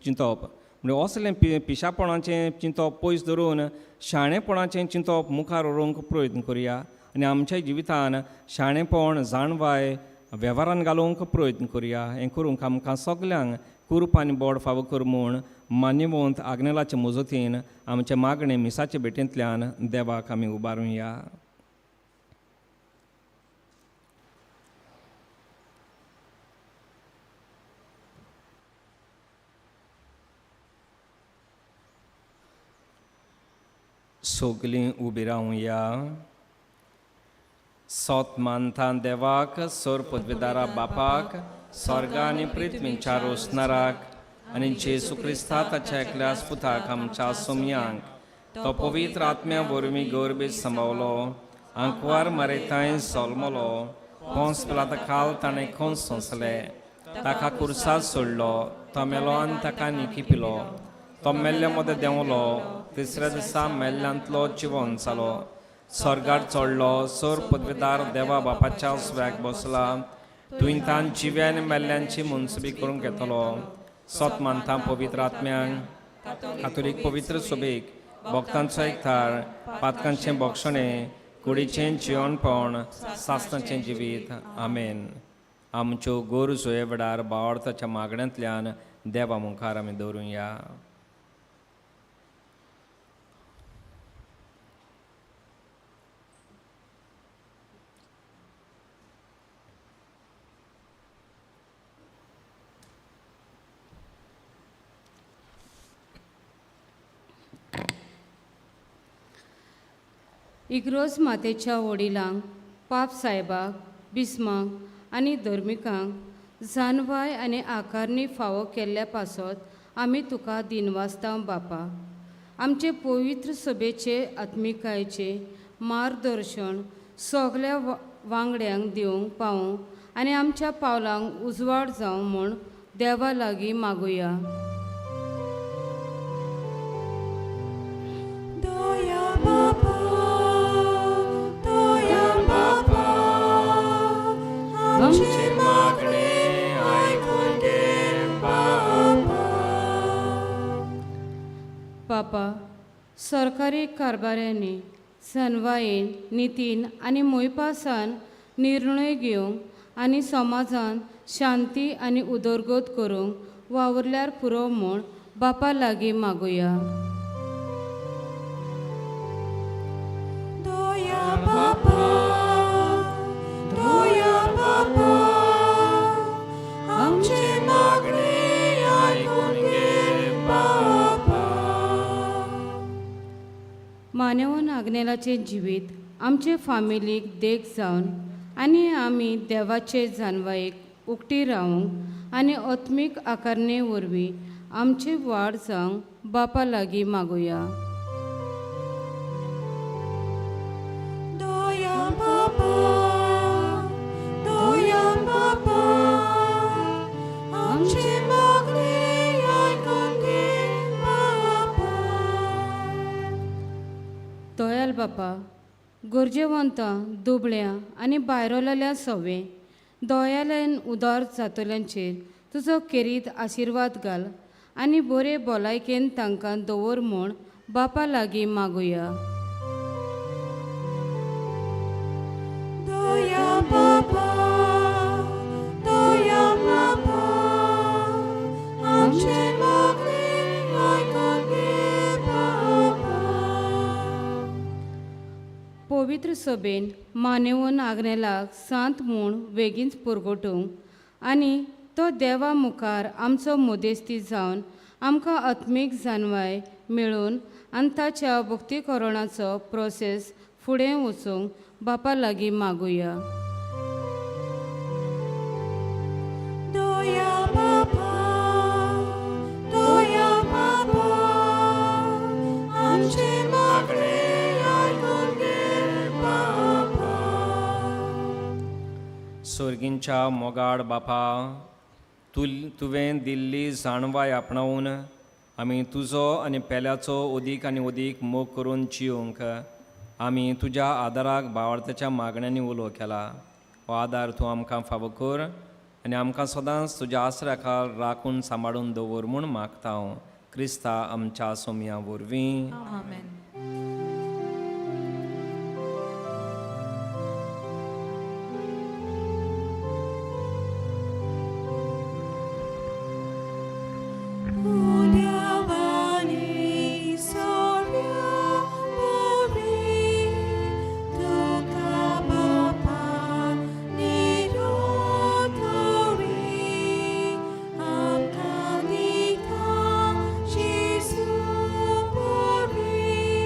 चिंतप. म्हणजे असलें पिशापणाचें चिंतप पयस धरून शाणेपणाचें चिंतप मुखार व्हरूंक प्रयत्न करुया आनी आमच्या जिवितान शाणेपण जाणवाय वेव्हारान घालूंक प्रयत्न करुया. हें करूंक आमकां सगल्यांक कुरूप आनी बोड फावो कर म्हूण मान्यवंत आग्नेलाचे मजतीन आमचे मागणें मिसाचे भेटेंतल्यान देवाक आमी उबारुया. सगलीं उबी रावया. सोत मानता देवाक, सोर पदवेदारा बापाक, स्वर्गा आनी पृथ्वीच्या रोसनाराक आनी जेजू क्रिस्ता ताच्या एकल्याच पुताक आमच्या सोमयांक तो पवित्र आत्म्या वरवीं गोरबीज सांबावलो, आंकवार मरेतांय सोलमलो, पोंस पिलाता खाल ताणें खोंस सोंसले, ताका कुर्साद सोडलो, तो मेलो आनी ताका निकी पिलो, तो मेल्ल्या मदें देंवलो, तिसऱ्या दिसा मेल्ल्यांतलो जिवन जालो, स्वर्गार चडलो, सोर पदवेदार देवा बापाच्या उजव्याक बसला, तुवें तान जिव्या आनी मेल्ल्यांची मनसुबी करूंक येतलो. सोत मानता पवित्र आत्म्यांक, कातोलीक पवित्र सोबेक, भक्तांचो एकठार, पातकांचें बोगशणें, कुडीचें जिवनपण, सासणाचें जिवीत. आमेन. आमच्यो गरजो ह्या वेळार बावडताच्या मागण्यांतल्यान देवा मुखार आमी दवरुया. इग्रोज मातेच्या वडिलांक, पाप सायबाक, बिस्माक आनी धर्मिकांक जानवाय आनी आकारणी फावो केल्ल्या पासत आमी तुका दिनवासता बापा. आमचे पवित्र सभेचे आत्मिकायेचे मार्गदर्शन सगल्या वांगड्यांक दिवंक पावूं आनी आमच्या पावलांक उजवाड जावं म्हूण देवा लागीं मागुया. दया बापा, दया बापा, आमचें मागणें आयकून घे बापा. पापा, सरकारी कारभाऱ्यांनी सनवायेन, नितीन आनी मोयपासान निर्णय घेवंक आनी समाजान शांती आनी उदरगत करूंक वावुरल्यार पुरो म्हूण बापा लागीं मागुया. दया बापा, दया बापा, आमचें मागणें आयकून घे बापा. मानवन आग्नेलाचें जिवीत आमचे फामिलीक देख जावन आनी आमी देवाचे जानवायेक उकटी रावंक आनी आत्मीक आकारणे वरवीं आमची वाड जावंक बापा लागीं मागुया. दया बापा, दया बापा, आमचें मागणें आयकून घे बापा. दयाल बापा, गरजेवंतां, दुबळ्यां आनी भायरलेल्या सवे दयालयन उदार जातल्यांचेर तुजो खेरीत आशिर्वाद घाल आनी बरे भलायकेन तांकां दवर म्हूण बापा लागीं मागुया. दया बापा, दया बापा, आमचें मागणें आयकून घे बापा. पवित्र सभेन मानेवन आग्नेलाक सांत म्हूण वेगींच पुरगोटूंक आनी तो देवा मुखार आमचो मदेस्ती जावन आमकां आत्मीक जानवाय मेळून आनी ताच्या भक्तीकरणाचो प्रोसेस फुडें वचूंक बापा लागीं मागुया. दया बापा, दया बापा, आमचें मागणें आयकून घे बापा. सोर्गींच्या मोगाड बापा, तुवें दिल्ली जाणवाय आपणावन आमी तुजो आनी पेल्याचो अदीक आनी अदीक मोग करून जियोंक आमी तुज्या आदाराक बावडत्याच्या मागण्यांनी उलो केला. हो आदार तूं आमकां फावो कर आनी आमकां सदांच तुज्या आसऱ्या खाल राखून सांबाळून दवर म्हूण मागता हांव, क्रिस्ता आमच्या सोमया वरवीं. आमेन. उद्यावानी सोऱ्या बोरी तुका बापा निरोधोरी आमकां दिता जेजू बोरी.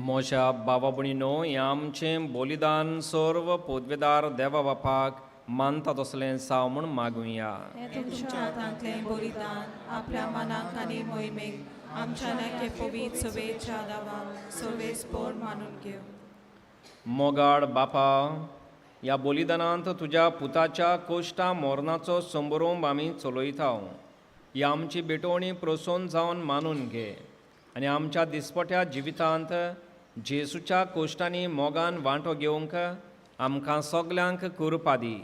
म्हज्या बाबा भयणीनो हें आमचें बलिदान सर्व पोदवेदार देवा बापाक मानता तसलें जावं म्हूण मागुया. हें तुमच्या हातांतलें बलिदान आपल्या मनाक आनी मोहिमेक आमच्या नाके पवित्र सवेच्या दावाक सर्वेस्पोर मानून घेव. मोगाड बापा, ह्या बलिदानांत तुज्या पुताच्या कोश्टा मोरनाचो संबरोंब आमी चलयता. ही आमची भेटवणी प्रसन्न जावन मानून घे आनी आमच्या दिसपट्या जिवितांत जेसूच्या कोश्टांनी मोगान वांटो घेवंक आमकां सगल्यांक कृपा दी.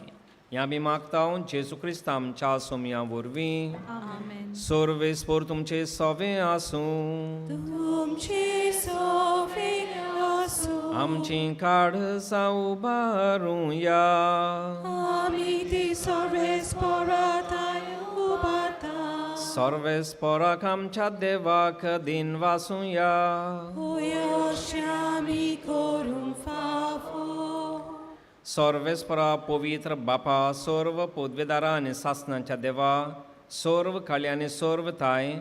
हें आमी मागता जेजू क्रिस्त आमच्या सोमया वरवीं. आमेन. सर्वेस्पोर तुमचे सवे आसूं. तुमचे सोवे आसूं. आमची काळजां उबारुया. आमी ती सर्वेस्पोराताय उबारता. सर्वेस्पोराक आमच्या देवाक दिन वासुया. अशें आमी करूंक फावो. सर्वेस्परा पवित्र बापा, सर्व पदवेदारा आनी सासणाच्या देवा, सर्व काळी आनी सर्व ताय,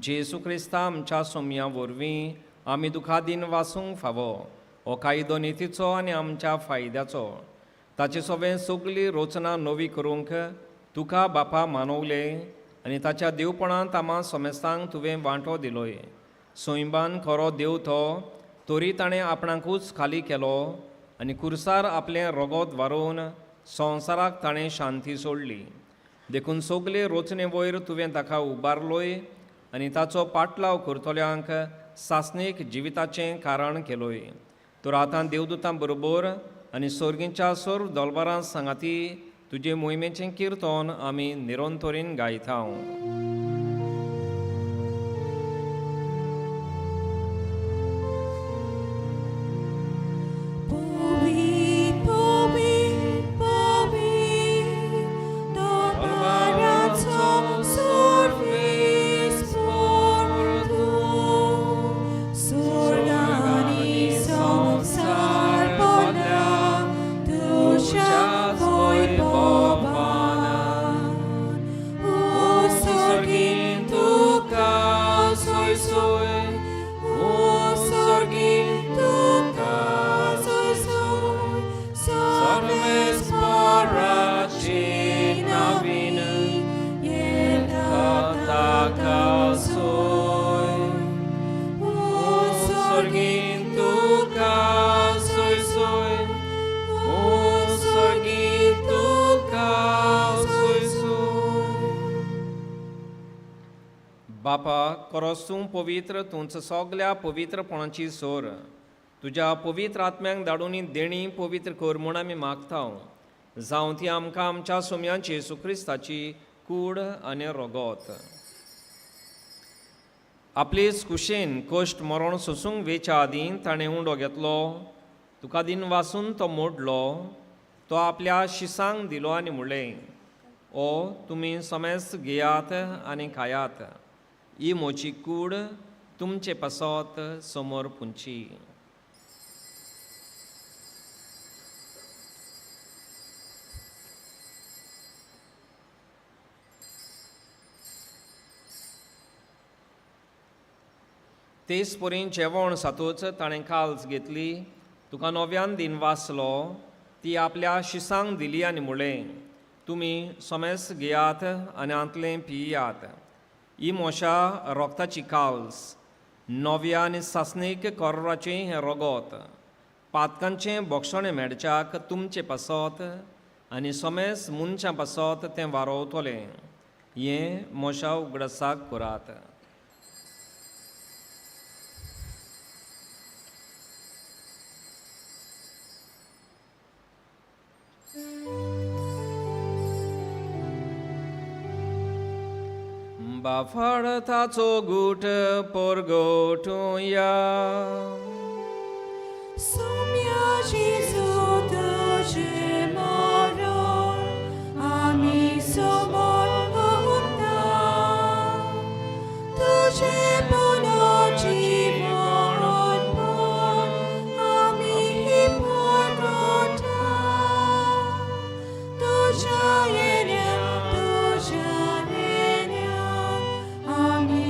जेजू क्रिस्ता आमच्या सोमया वरवीं आमी दुखा दिन वासूंक फावो. हो कायदो नितीचो आनी आमच्या फायद्याचो. ताचे सवें सगली रचना नवी करूंक तुका बापा मानवले आनी ताच्या देवपणांत आमा समेस्तांक तुवें वांटो दिलोय. सैंबान खरो देव तो, तरी ताणें आपणाकूच खाली केलो आनी कुर्सार आपलें रगत वारोवन संवसाराक ताणें शांती सोडली. देखून सगले रचने वयर तुवें ताका उबारलोय आनी ताचो पाटलाव करतल्यांक सासणीक जिविताचें कारण केलोय. तर आतां देवदूतां बरोबर आनी सर्गीच्या सर्व दलबारां सांगाती तुजे मोहिमेचें किर्तन आमी निरंतरीन गायता. बापा, करोस तूं पवित्र तूंच सगल्या पवित्रपणाची सोर. तुज्या पवित्र आत्म्यांक धाडून देणी पवित्र कर म्हूण आमी मागता. जावं ती आमकां आमच्या सोम्याची जेजू क्रिस्ताची कूड आनी रगत. आपलेच कुशेन कश्ट मरण सोसूंक वेच्या आदीं ताणें उंडो घेतलो, तुका दिन वासून तो मोडलो, तो आपल्या शिसांक दिलो आनी म्हणलें, ओ तुमी समेस्त घेयात आनी खायात. ही म्हजी कूड तुमचे पासत समोर पुंची. तेच परी जेवण सातूच ताणें काल्स घेतली, तुका नव्यान दिन वाचलो, ती आपल्या शिसांक दिली आनी म्हणलें, तुमी समेस्त घेयात आनी आंतलें पियात. ही म्हज्या रोगताची काल्स, नव्या आनी सासणीक कोर्राचें हें रगत, पातकांचें बोगसणें मेळच्याक तुमचे पासत आनी समेस्त मनशां पासत तें वारोवतलें. हें म्हज्या उगडासाक करात. बाफाडताचो गूट परगटुया. सोम्या जेजू तुजें मरण आमी समोर उरता. तुजें पुनर्जीवन आमी परगटा. तुज्या येण्या तुज्या येण्या आमी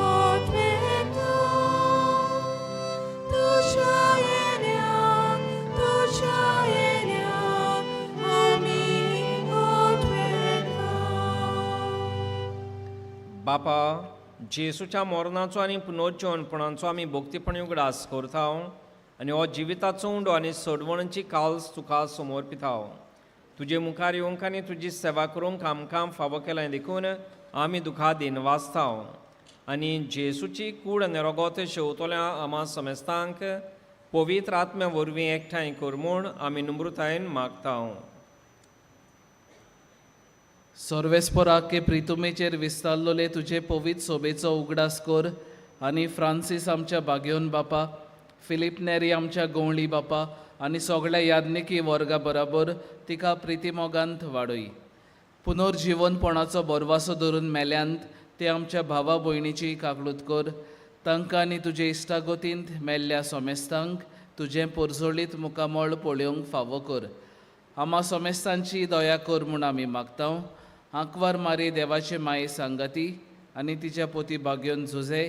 ओतवेता. तुज्या बापा, जेसूच्या मरणाचो आनी पुनर्जीवनपणाचो आमी भक्तीपणी उगडास करता आनी हो जिविताचो उंडो आनी सोडवणची काल्स तुका समर्पिता. तुजे मुखार येवंक आनी तुजी सेवा करूंक आमकां फावो केलें देखून आमी दुखा दिन वाचता आनी जेसूची कूड आनी रगत शेवतल्या आमा समेस्तांक पवित्र आत्म्या वरवीं एकठांय कर म्हूण आमी नम्रतायेन मागता. सर्वेस्पराक प्रितुमेचेर विस्तारलोले तुजे पवित्र सोबेचो उगडास कर आनी फ्रांसीस आमच्या बागेवन बापा, फिलीप नेरी आमच्या गवळी बापा आनी सगळ्या याज्ञिकी वर्गा बराबर तिका प्रितीमोगांत वाडय. पुनर्जिवनपणाचो बरवासो धरून मेल्यांत ते आमच्या भावा भयणीची काकळूत कर. तांकां आनी तुजे इश्टागतींत मेल्ल्या सोमेस्तांक तुजें पोरजोळीत मुखामळ पळोवंक फावो कर. आमा सोमेस्तांची दया कर म्हूण आमी मागता. आंकवार मारी देवाचे माये सांगाती आनी तिच्या पोती बागयोन झुजे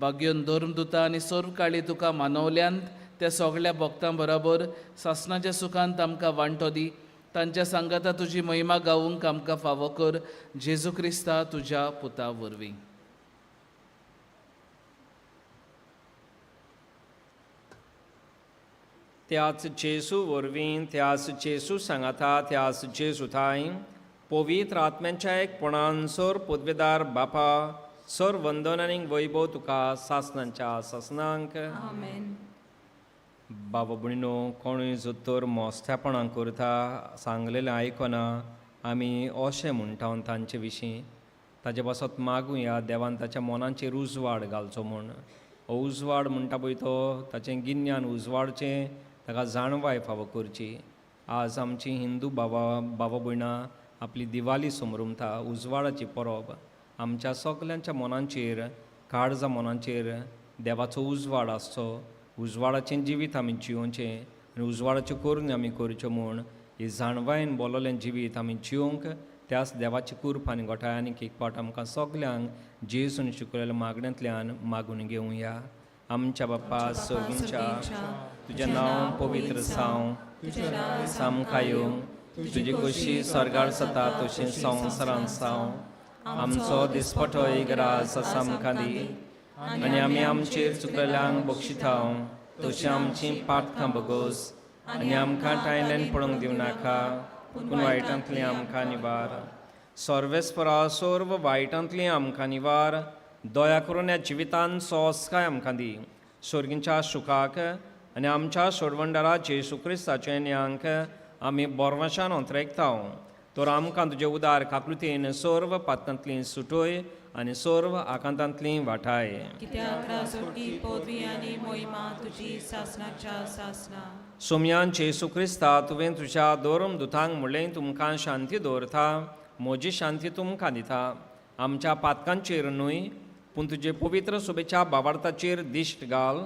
बागयोन धर्मदुता आनी सर्व काळी तुका मानवल्यांत त्या सगळ्या भक्तां बराबर सासणाच्या सुखांत आमकां वांटो दी. तांच्या सांगाता तुजी महिमा गावूंक आमकां फावो कर. जेजू क्रिस्ता तुज्या पुता वरवीं. त्याच जेजू वरवीं, त्याच जेजू सांगाता, त्याच जेजू थांय पवित्र आत्म्यांच्या एकपणान सर पदवेदार बापा, सर वंदन आनी वैभव तुका सासणांच्या सासणांक. आमेन. बाबा भयणीनो, कोणूय जर मोस्त्यापणां करता सांगलेलें आयकना आमी अशें म्हणटा तांचे विशीं, ताजे पासत मागुया देवान ताच्या मनाचेर उजवाड घालचो म्हूण. हो उजवाड म्हणटा पळय तो ताचें गिन्यान उजवाडचें, ताका जाणवाय फावो करची. आज आमची हिंदू बाबा बाबा भयणां आपली दिवाली समरुमता, उजवाडाची परब. आमच्या सगल्यांच्या मनांचेर, काळजा मनांचेर देवाचो उजवाड आसचो. उजवाडाचें जिवीत आमी जियोवचें आनी उजवाडाच्यो करून आमी करच्यो म्हूण ही जाणवायेन बोललें जिवीत आमी जियोवंक त्याच देवाची कुर्प आनी गोठाय आनीक एक फावट आमकां सगल्यांक जेजून शिकयलेल्या मागण्यांतल्यान मागून घेवया. आमच्या बाप्पा सर्गींच्या, तुजें नांव पवित्र जावं, सामकां येवं, तुजी खोशी स्वर्गार जाता तशी संवसारांत जावं. आमचो दिसपटो ग्रास आमकां दी आनी आमी आमचेर चुकलेल्यांक बक्षिता तशी आमची पातकां बगोस आनी आमकां टायल्यान पडूंक दिवं नाका, पूण वायटांतली आमकां निवार. सर्वेस्परा सर्व वायटांतली आमकां निवार. दया करून ह्या जिवितान सोंसकाय आमकां दी. सर्गींच्या सुखाक आनी आमच्या सोडवणदारा जेजू क्रिस्ताचे न्यांक आमी बोरवाशान अंतरेकता. तर आमकां तुजे उदार काकृतीन सर्व पातकांतली सुटोय आनी सर्व आकांतांतली वाठाय. कित्याक राजवटी पदवी आनी मोहिमा तुजी सासणाच्या सासणा. सोमयान जेजू क्रिस्ता, तुवें तुज्या दोरम दुतांक म्हणलें, तुमकां शांती दवरता, म्हजी शांती तुमकां दिता. आमच्या पातकांचेर न्हय पूण तुजे पवित्र सोबेच्या बाबार्थाचेर दिश्ट घाल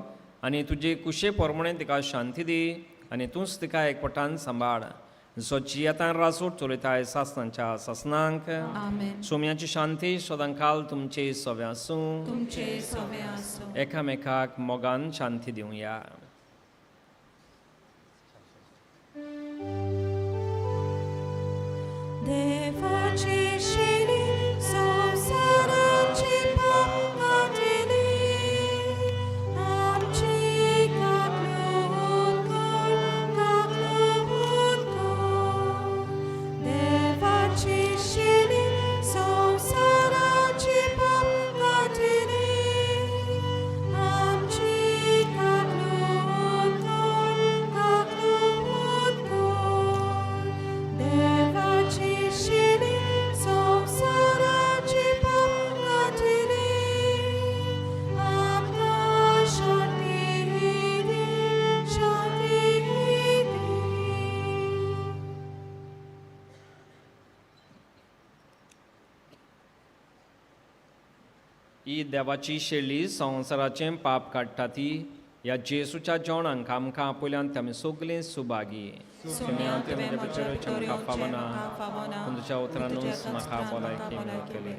आनी तुजे कुशे प्रमाणे तिका शांती दी आनी तूंच तिका एकपटान सांबाळ. जो जियेतान राजवट चलयताय सासणाच्या सासणांक. आमेन. सोम्याची शांती सदांकाल तुमचे सवे आसूं. तुमचे सवे आसूं. एकामेकाक मोगान शांती दिवया. देवाची शिली संवसाराची पाप काडटली, आमची काकलूत कर, काकलूत कर. देवाची शिली संवसाराची पाप काडटली, आमची काकलूत कर, काकलूत कर. देवाची शिली संवसाराची पाप काडटली, आमकां शांती दी, शांती दी. ही देवाची शेळी संवसाराचें पाप काडटा ती ह्या जेजूच्या जेवणांक आमकां आपयल्यान आमी सगलीं सुभागी. सोम्या, तुवें म्हज्या भितर म्हाका येवचें फावना, म्हाका फावना, पूण तुज्या उतरानूच म्हाका भलायकी मेळटली.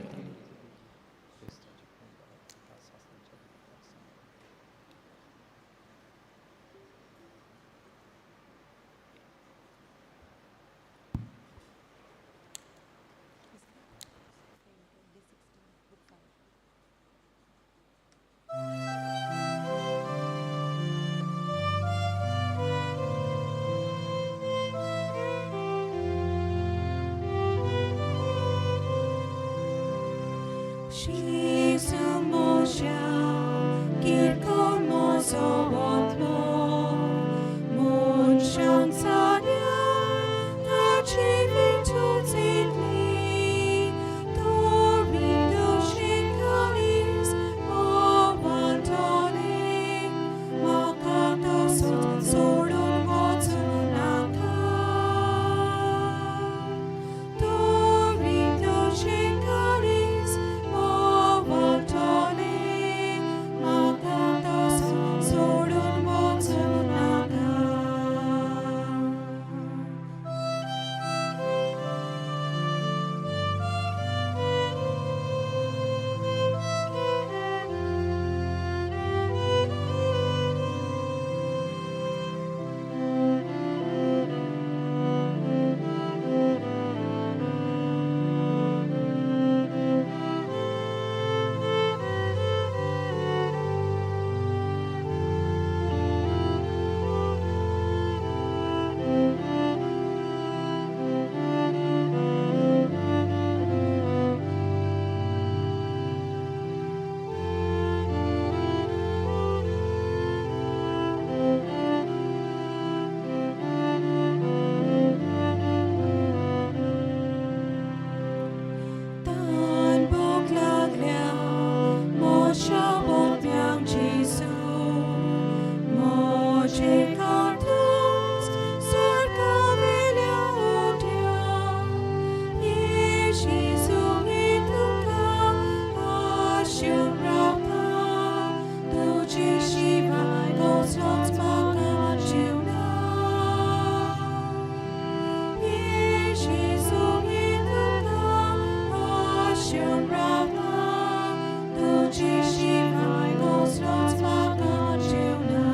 Jesu mosha, kirkor mozo otmo, mun sanya, tachi vituzitli, dormindo shikalis, movantone, makatosut sodun votunaka. Dormindo shikalis, movantone, makatosut sodun votunaka. Tan buklaglia, mosha botmiang Jesu, moche kartos, sarkavelia otia, ye Jesu ituka, ashyam rapa, tuche shiva, goslots maka jiuna. Ye Jesu ituka, ashyam rapa, tuche shiva, goslots maka jiuna.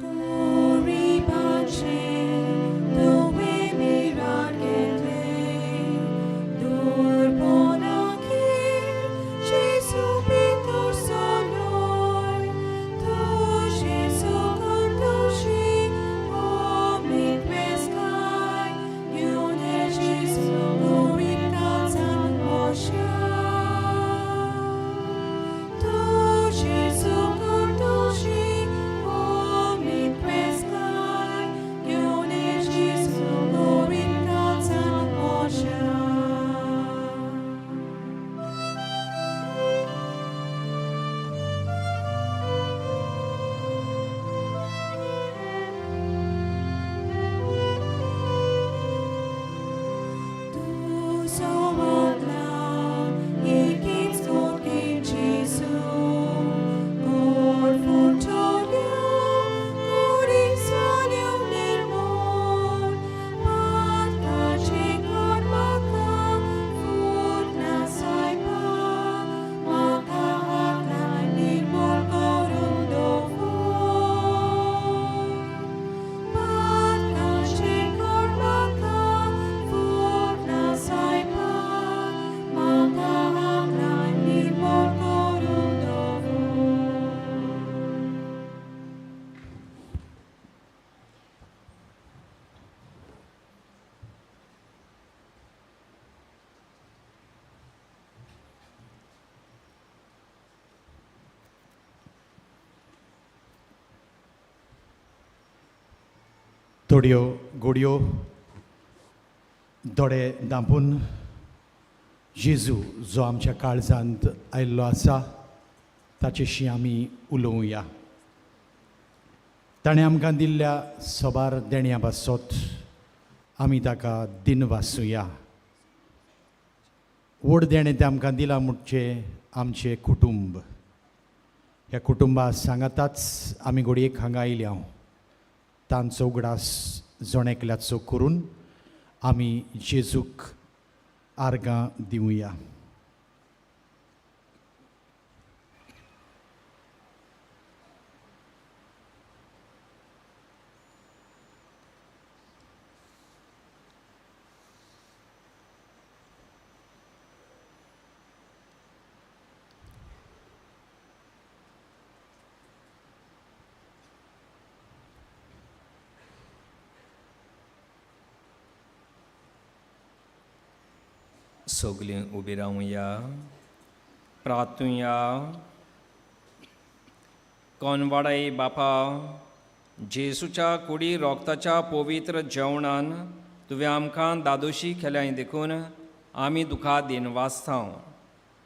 Glory pace, dove mirar che Durbonakir, Jesu pitor soloi, tu Jesu conduci, omit pescai, iune Jesu glory calzan moscia. Tu Jesu conduci, omit pescai, iune Jesu glory calzan moscia. Tu somatla, ikits kotin Jesu, cor funtolio, cor isalio nel mon, pat kache kor maka, fut nasaipa, maka hakla nirmol korundo Pat kache kor maka, fut nasaipa, maka hakla nirmol korundo थोड्यो गोडयो दोळे धांपून जेजू जो आमच्या काळजांत आयिल्लो आसा ताचेशी आमी उलोवया. ताणें आमकां दिल्ल्या सबार देण्या पासत आमी ताका दिनवासुया. व्हड देणें तें आमकां दिलां म्हणचे आमचें कुटुंब. ह्या कुटुंबा सांगाताच आमी घडयेक हांगा आयल्या. तांचो उगडास जण एकल्याचो करून आमी जेजूक आर्गां दिवया. सगलीं उबी रावया, प्रार्थुया. कोनवाडाय बापा, जेसूच्या कुडी रोगताच्या पवित्र जेवणान तुवें आमकां दादोशी केल्याय देखून आमी दुखा दिनवासतांव.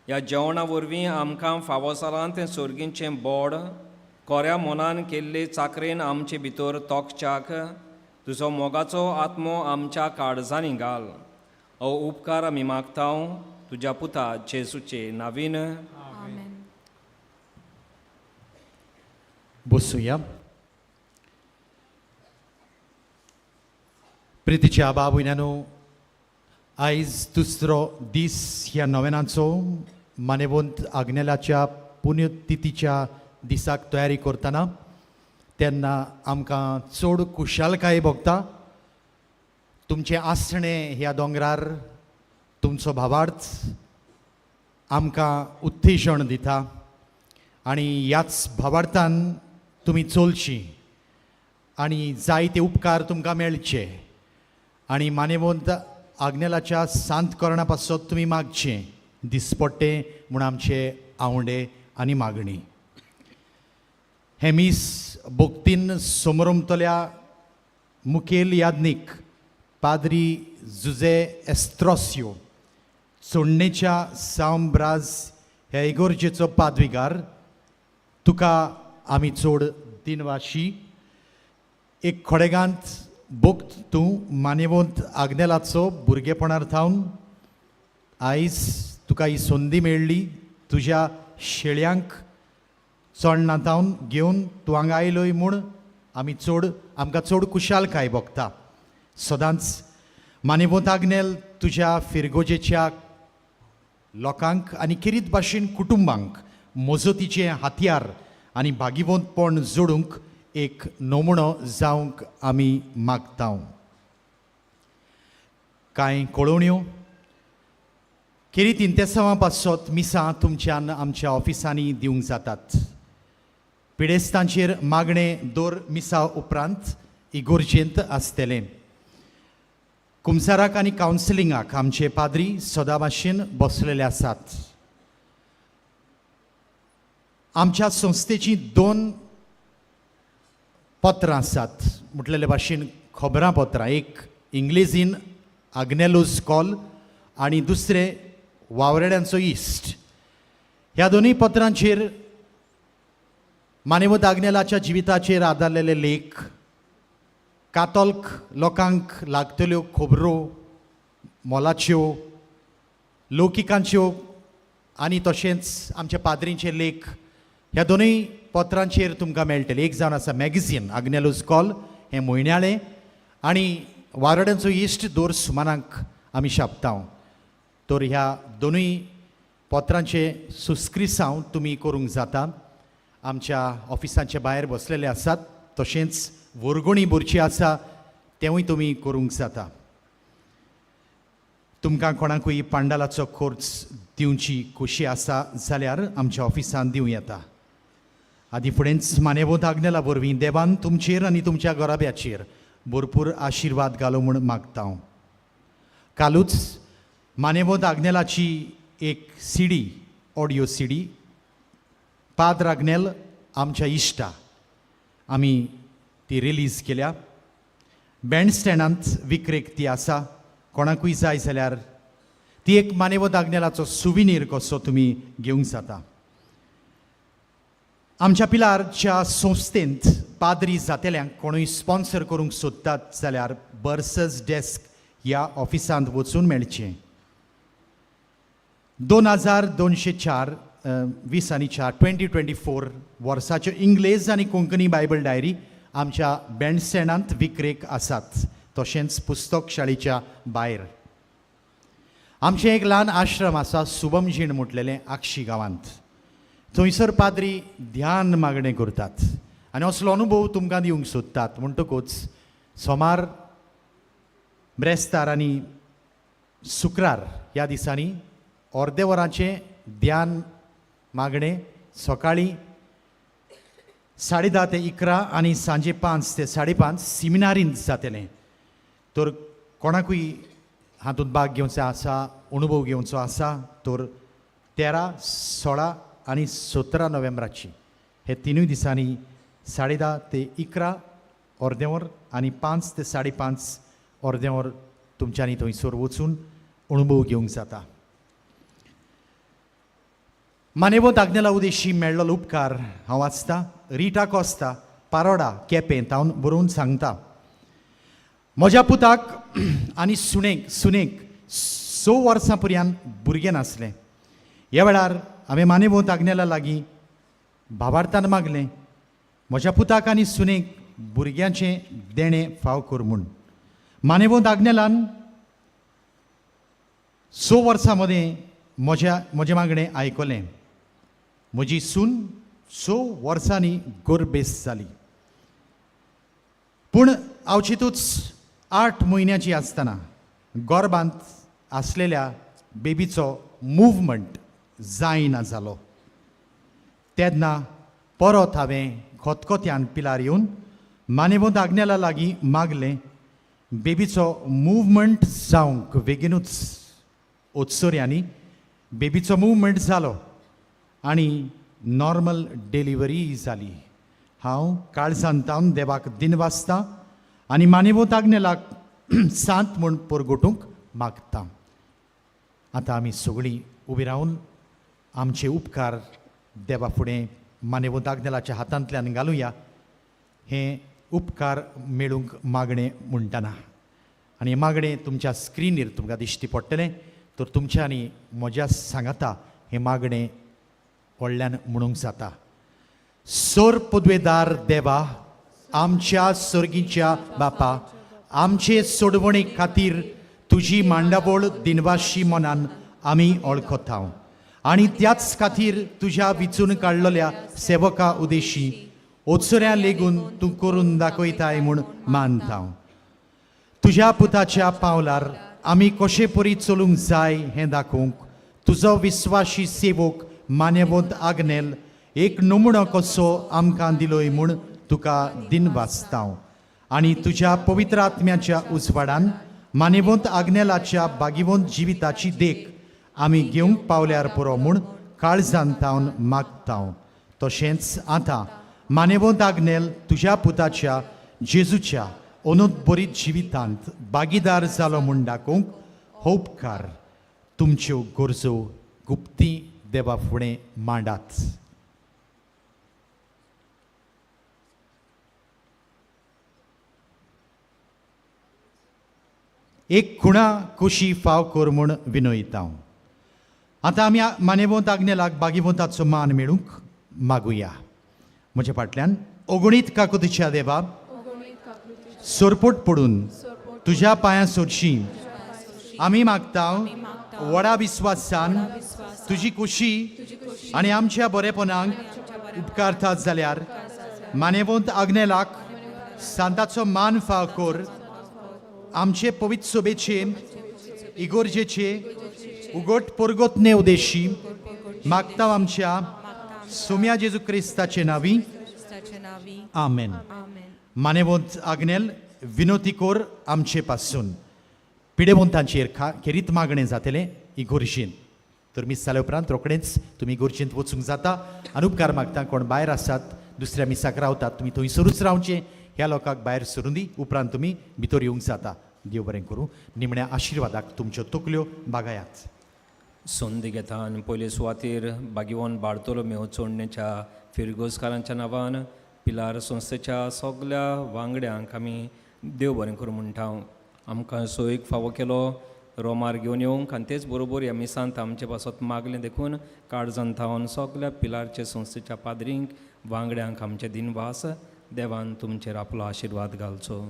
ह्या जेवणा वरवीं आमकां फावो जालां तें सोर्गींचें बोड कोऱ्या मनान केल्ले चाकरेन आमचे भितर तोखच्याक तुजो मोगाचो आत्मो आमच्या काळजांनी घाल. हो उपकार आमी मागतांव तुज्या पुता जेसूचे नावीन. बसुया. प्रितीच्या बाबुयन्यानो, आयज दुसरो दीस ह्या नवेनाचो. मानेवंत आग्नेलाच्या पुण्यतिथीच्या दिसाक तयारी करतना तेन्ना आमकां चड खुशालकाय भोगता. तुमचें आसणें ह्या दोंगरार, तुमचो भावार्थ आमकां उत्तेजन दिता आनी ह्याच भावार्थान तुमी चलची आनी जायते उपकार तुमकां मेळचे आनी मानेवंत आग्नेलाच्या सांत करणा पासत तुमी मागचें दिसपट्टें म्हूण आमचे आवंडे आनी मागणी. हें मीस भक्तीन समरमतल्या मुखेल याज्ञीक पाद्री जुजे एस्ट्रोसियो, चोडणेच्या सांब्राज ह्या इगोर्जेचो पादविगार, तुका आमी चड दिनवाशी. एक खोडेगांत भक्त तूं मानेवंत आग्नेलाचो भुरगेपणार थावन आयज तुका ही संदी मेळ्ळी तुज्या शेळयांक चोडणा थावन घेवन तूं हांगा आयलोय म्हूण आमी चड आमकां चड खुशालकाय भोगता. सदांच मानेवंत आग्नेल तुज्या फिरगोजेच्या लोकांक आनी खेरीत भाशेन कुटुंबांक मजतीचें हातयार आनी भागिवंतपण जोडूंक एक नमुनो जावंक आमी मागता. कांय कळोवण्यो खेरीत इंतेसांवां पासत मिसां तुमच्यान आमच्या ऑफिसांनी दिवंक जातात. पिडेस्तांचेर मागणें दर मिसा उपरांत इगोर्जेंत आसतलें. कुमसाराक आनी कावन्सिलिंगाक आमचे पाद्री सदां भाशेन बसलेले आसात. आमच्या संस्थेची दोन पत्रां आसात, म्हटलेले भाशेन खबरांपत्रां, एक इंग्लेजीन आग्नेलोज कॉल आनी दुसरें वावरेड्यांचो इश्ट. ह्या दोनूय पत्रांचेर मानेवत आग्नेलाच्या जिविताचेर आदारलेले लेख, कातोल्क लोकांक लागतल्यो खबरो, मोलाच्यो, लौकिकांच्यो आनी तशेंच आमच्या पाद्रींचे लेख ह्या दोनूय पत्रांचेर तुमकां मेळटले. एक जावन आसा मॅगझीन आग्नेलोज कॉल हें म्हयन्याळें आनी वारड्यांचो इश्ट दर सुमानाक आमी छापता. तर ह्या दोनूय पत्रांचे सुस्क्रिसांव तुमी करूंक जाता. आमच्या ऑफिसांचे भायर बसलेले आसात, तशेंच वर्गणी भरची आसा तेंवूय तुमी करूंक जाता. तुमकां कोणाकूय पांडालाचो खर्च दिवची खोशी आसा जाल्यार आमच्या ऑफिसांत दिवं येता. आदी फुडेंच मानेवत आग्नेला वरवीं देवान तुमचेर आनी तुमच्या घराब्याचेर भरपूर आशिर्वाद घालो म्हूण मागता हांव. कालूच मानेवत आग्नेलाची एक CD, audio CD, Padu Agnel आमच्या इश्टा आमी ती रिलीज केल्या. बँड स्टँडांत विक्रेक ती आसा, कोणाकूय जाय जाल्यार ती एक मानेवत आग्नेलाचो सुविनीर कसो तुमी घेवंक जाता. आमच्या पिलारच्या संस्थेंत पाद्री जातेल्यांक कोणूय स्पॉन्सर करूंक सोदतात जाल्यार बर्सस डेस्क ह्या ऑफिसांत वचून मेळचें. 2204 20 आनी 4 2024 वर्साच्यो इंग्लेज आनी कोंकणी बायबल डायरी आमच्या बँडस्टँडांत विक्रेक आसात, तशेंच पुस्तक शाळेच्या भायर. आमचें एक ल्हान आश्रम आसा, सुबम जीण म्हटलेलें, आक्षी गांवांत. थंयसर पाद्री ध्यान मागणें करतात आनी असलो अनुभव तुमकां दिवंक सोदतात. म्हणटकूच सोमार, ब्रेस्तार आनी शुक्रार ह्या दिसांनी अर्दे वरांचें ध्यान मागणें सकाळीं 10:30 ते 11 आनी सांजे 5 ते 5:30 सिमिनारींत जातलें. तर कोणाकूय हातूंत भाग घेवचो आसा, अनुभव घेवचो आसा, तर 13, 16 आनी 17 नोव्हेंबराची हे तिनूय दिसांनी 10:30 ते 11 अर्दें वर आनी 5 ते 5:30 अर्दें वर तुमच्यांनी थंयसर वचून अनुभव घेवंक जाता. मानेवत आग्नेला उदेशी मेळ्ळो उपकार हांव वाचता. रिटा कोस्ता, पारोडा, केपें तावन बरोवन सांगता, म्हज्या पुताक आनी सुनेक 6 वर्सां पर्यंत भुरगें नासलें. ह्या वेळार हांवें मानेवत आग्नेला लागीं भावार्थान मागलें, म्हज्या पुताक आनी सुनेक भुरग्यांचें देणें फाव कर म्हूण. मानेवत आग्नेलान 6 वर्सां मदीं म्हजें मागणें आयकलें. म्हजी सून 6 वर्सांनी गोरबेस जाली, पूण आवचितूच 8 म्हयन्याची आसतना गोरबांत आसलेल्या बेबीचो मुवमंट जायना जालो. तेन्ना परत हांवें खतखत्यान पिलार येवन मानेवत आग्नेला लागीं मागलें. बेबीचो मुवमंट जावंक बेगिनूच उत्सर्यांनी बेबीचो मुवमंट जालो आनी नॉर्मल डिलिव्हरी जाली. हांव काळजान तावन देवाक दिनवासता आनी मानेवत आग्नेलाक सांत म्हूण परगटूंक मागता. आतां आमी सगळीं उबी रावन आमचे उपकार देवा फुडें मानेवत आग्नेलाच्या हातांतल्यान घालुया, हें उपकार मेळूंक मागणें म्हणटना. आनी हें मागणें तुमच्या स्क्रिनीर तुमकां दिश्टी पडटलें. तर तुमच्यांनी म्हज्या सांगाता हें मागणें व्हडल्यान म्हणूंक जाता. सोर पदवेदार देवा, आमच्या सर्गीच्या बापा, आमचे सोडवणे खातीर तुजी मांडावळ दिनवाशी मनान आमी वळखता आनी त्याच खातीर तुज्या विचून काडलेल्या सेवका उदेशी ओचऱ्या लेगून तूं करून दाखयताय म्हूण मानता. तुज्या पुताच्या पावलार आमी कशे परी चलूंक जाय हें दाखोवंक तुजो विस्वाशी सेवक मान्यवंत आग्नेल एक नमुणो कसो आमकां दिलोय म्हूण तुका दिनवासता. आनी तुज्या पवित्र आत्म्याच्या उजवाडान मान्यवंत आग्नेलाच्या बागिवंत जिविताची देख आमी घेवंक पावल्यार पुरो म्हूण काळजान तावन मागता. तशेंच आतां मान्यवंत आग्नेल तुज्या पुताच्या जेजूच्या अनुदबरीत जिवितांत भागीदार जालो म्हूण दाखोवंक हो उपकार तुमच्यो गरजो गुप्ती देवा फुडें मांडात. एक खुणा कुशी फाव कर म्हूण विनयता. आतां आमी मानेवंत आग्नेलाक बागिवंताचो मान मेळूंक मागुया. म्हज्या फाटल्यान, ओगणीत काकुतीच्या देवा, सोरपोट पडून तुज्या पांयां सोडशी आमी मागता. व्हडा विस्वासान तुजी कुशी आनी आमच्या बरेपणाक उपकारतात जाल्यार मानेवंत आग्नेलाक सांताचो मान फाव कर. आमचे पवित्र सोबेचे इगोर्जेचे उगट परगोतने उदेशी मागता आमच्या सोम्या जेजू क्रिस्ताचे नावी. क्रिस्ताचे नावी. आमेन. आमेन. मानेवंत आग्नेल, विनोती कोर आमचे पासून. पिडेवंतांचेर खेरीत मागणें जातलें इगोर्जेन. तर मीस जाल्या उपरांत रोखडेंच तुमी इगोर्जेंत वचूंक जाता. आनी उपकार मागता, कोण भायर आसात, दुसऱ्या मिसाक रावतात, तुमी थंयसरूच रावचें. ह्या लोकांक भायर सरून दी, उपरांत तुमी भितर येवंक जाता. देव बरें करूं. निमण्या आशिर्वादाक तुमच्यो तकल्यो बागायात. संद घेता आनी पयले सुवातेर बागिवन बार्तोलोमेव चोडणेच्या फिरगोजकारांच्या नांवान पिलार संस्थेच्या सगल्या वांगड्यांक आमी देव बरें करूं म्हणटा हांव. आमकां सोयीक फावो केलो रोमार घेवन येवंक आनी तेच बरोबर ह्या मिसांत आमचे पासत मागलें देखून काळजान थावन सगल्या पिलारचे संस्थेच्या पाद्रींक वांगड्यांक आमचे दिनवास. देवान तुमचेर आपलो आशिर्वाद घालचो.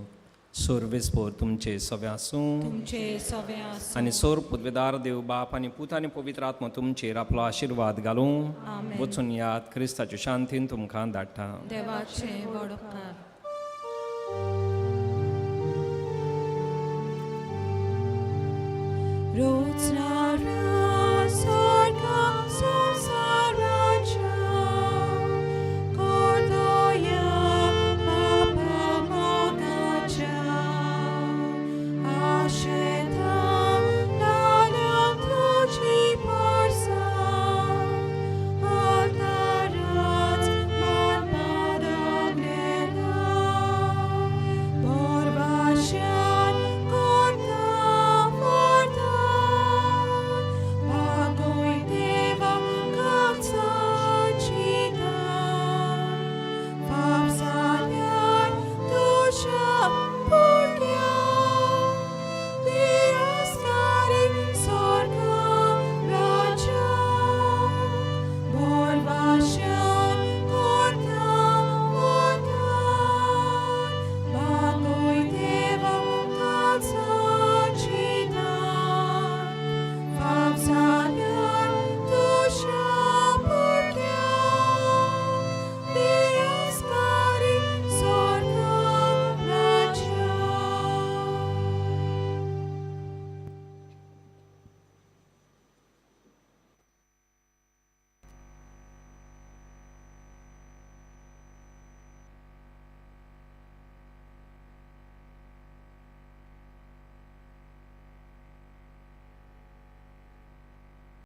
सोर्वेस्पोर तुमचे सगळे आसूं तुमचे सवे आसूं. आनी सोर पुदवेदार देव बाप आनी पूत आनी पवित्र आत्मो तुमचेर आपलो आशिर्वाद घालूं. आमेन. वचून याद क्रिस्ताचे शांतीन तुमकां धाडटा. देवाचे व्हड उपकार. रोज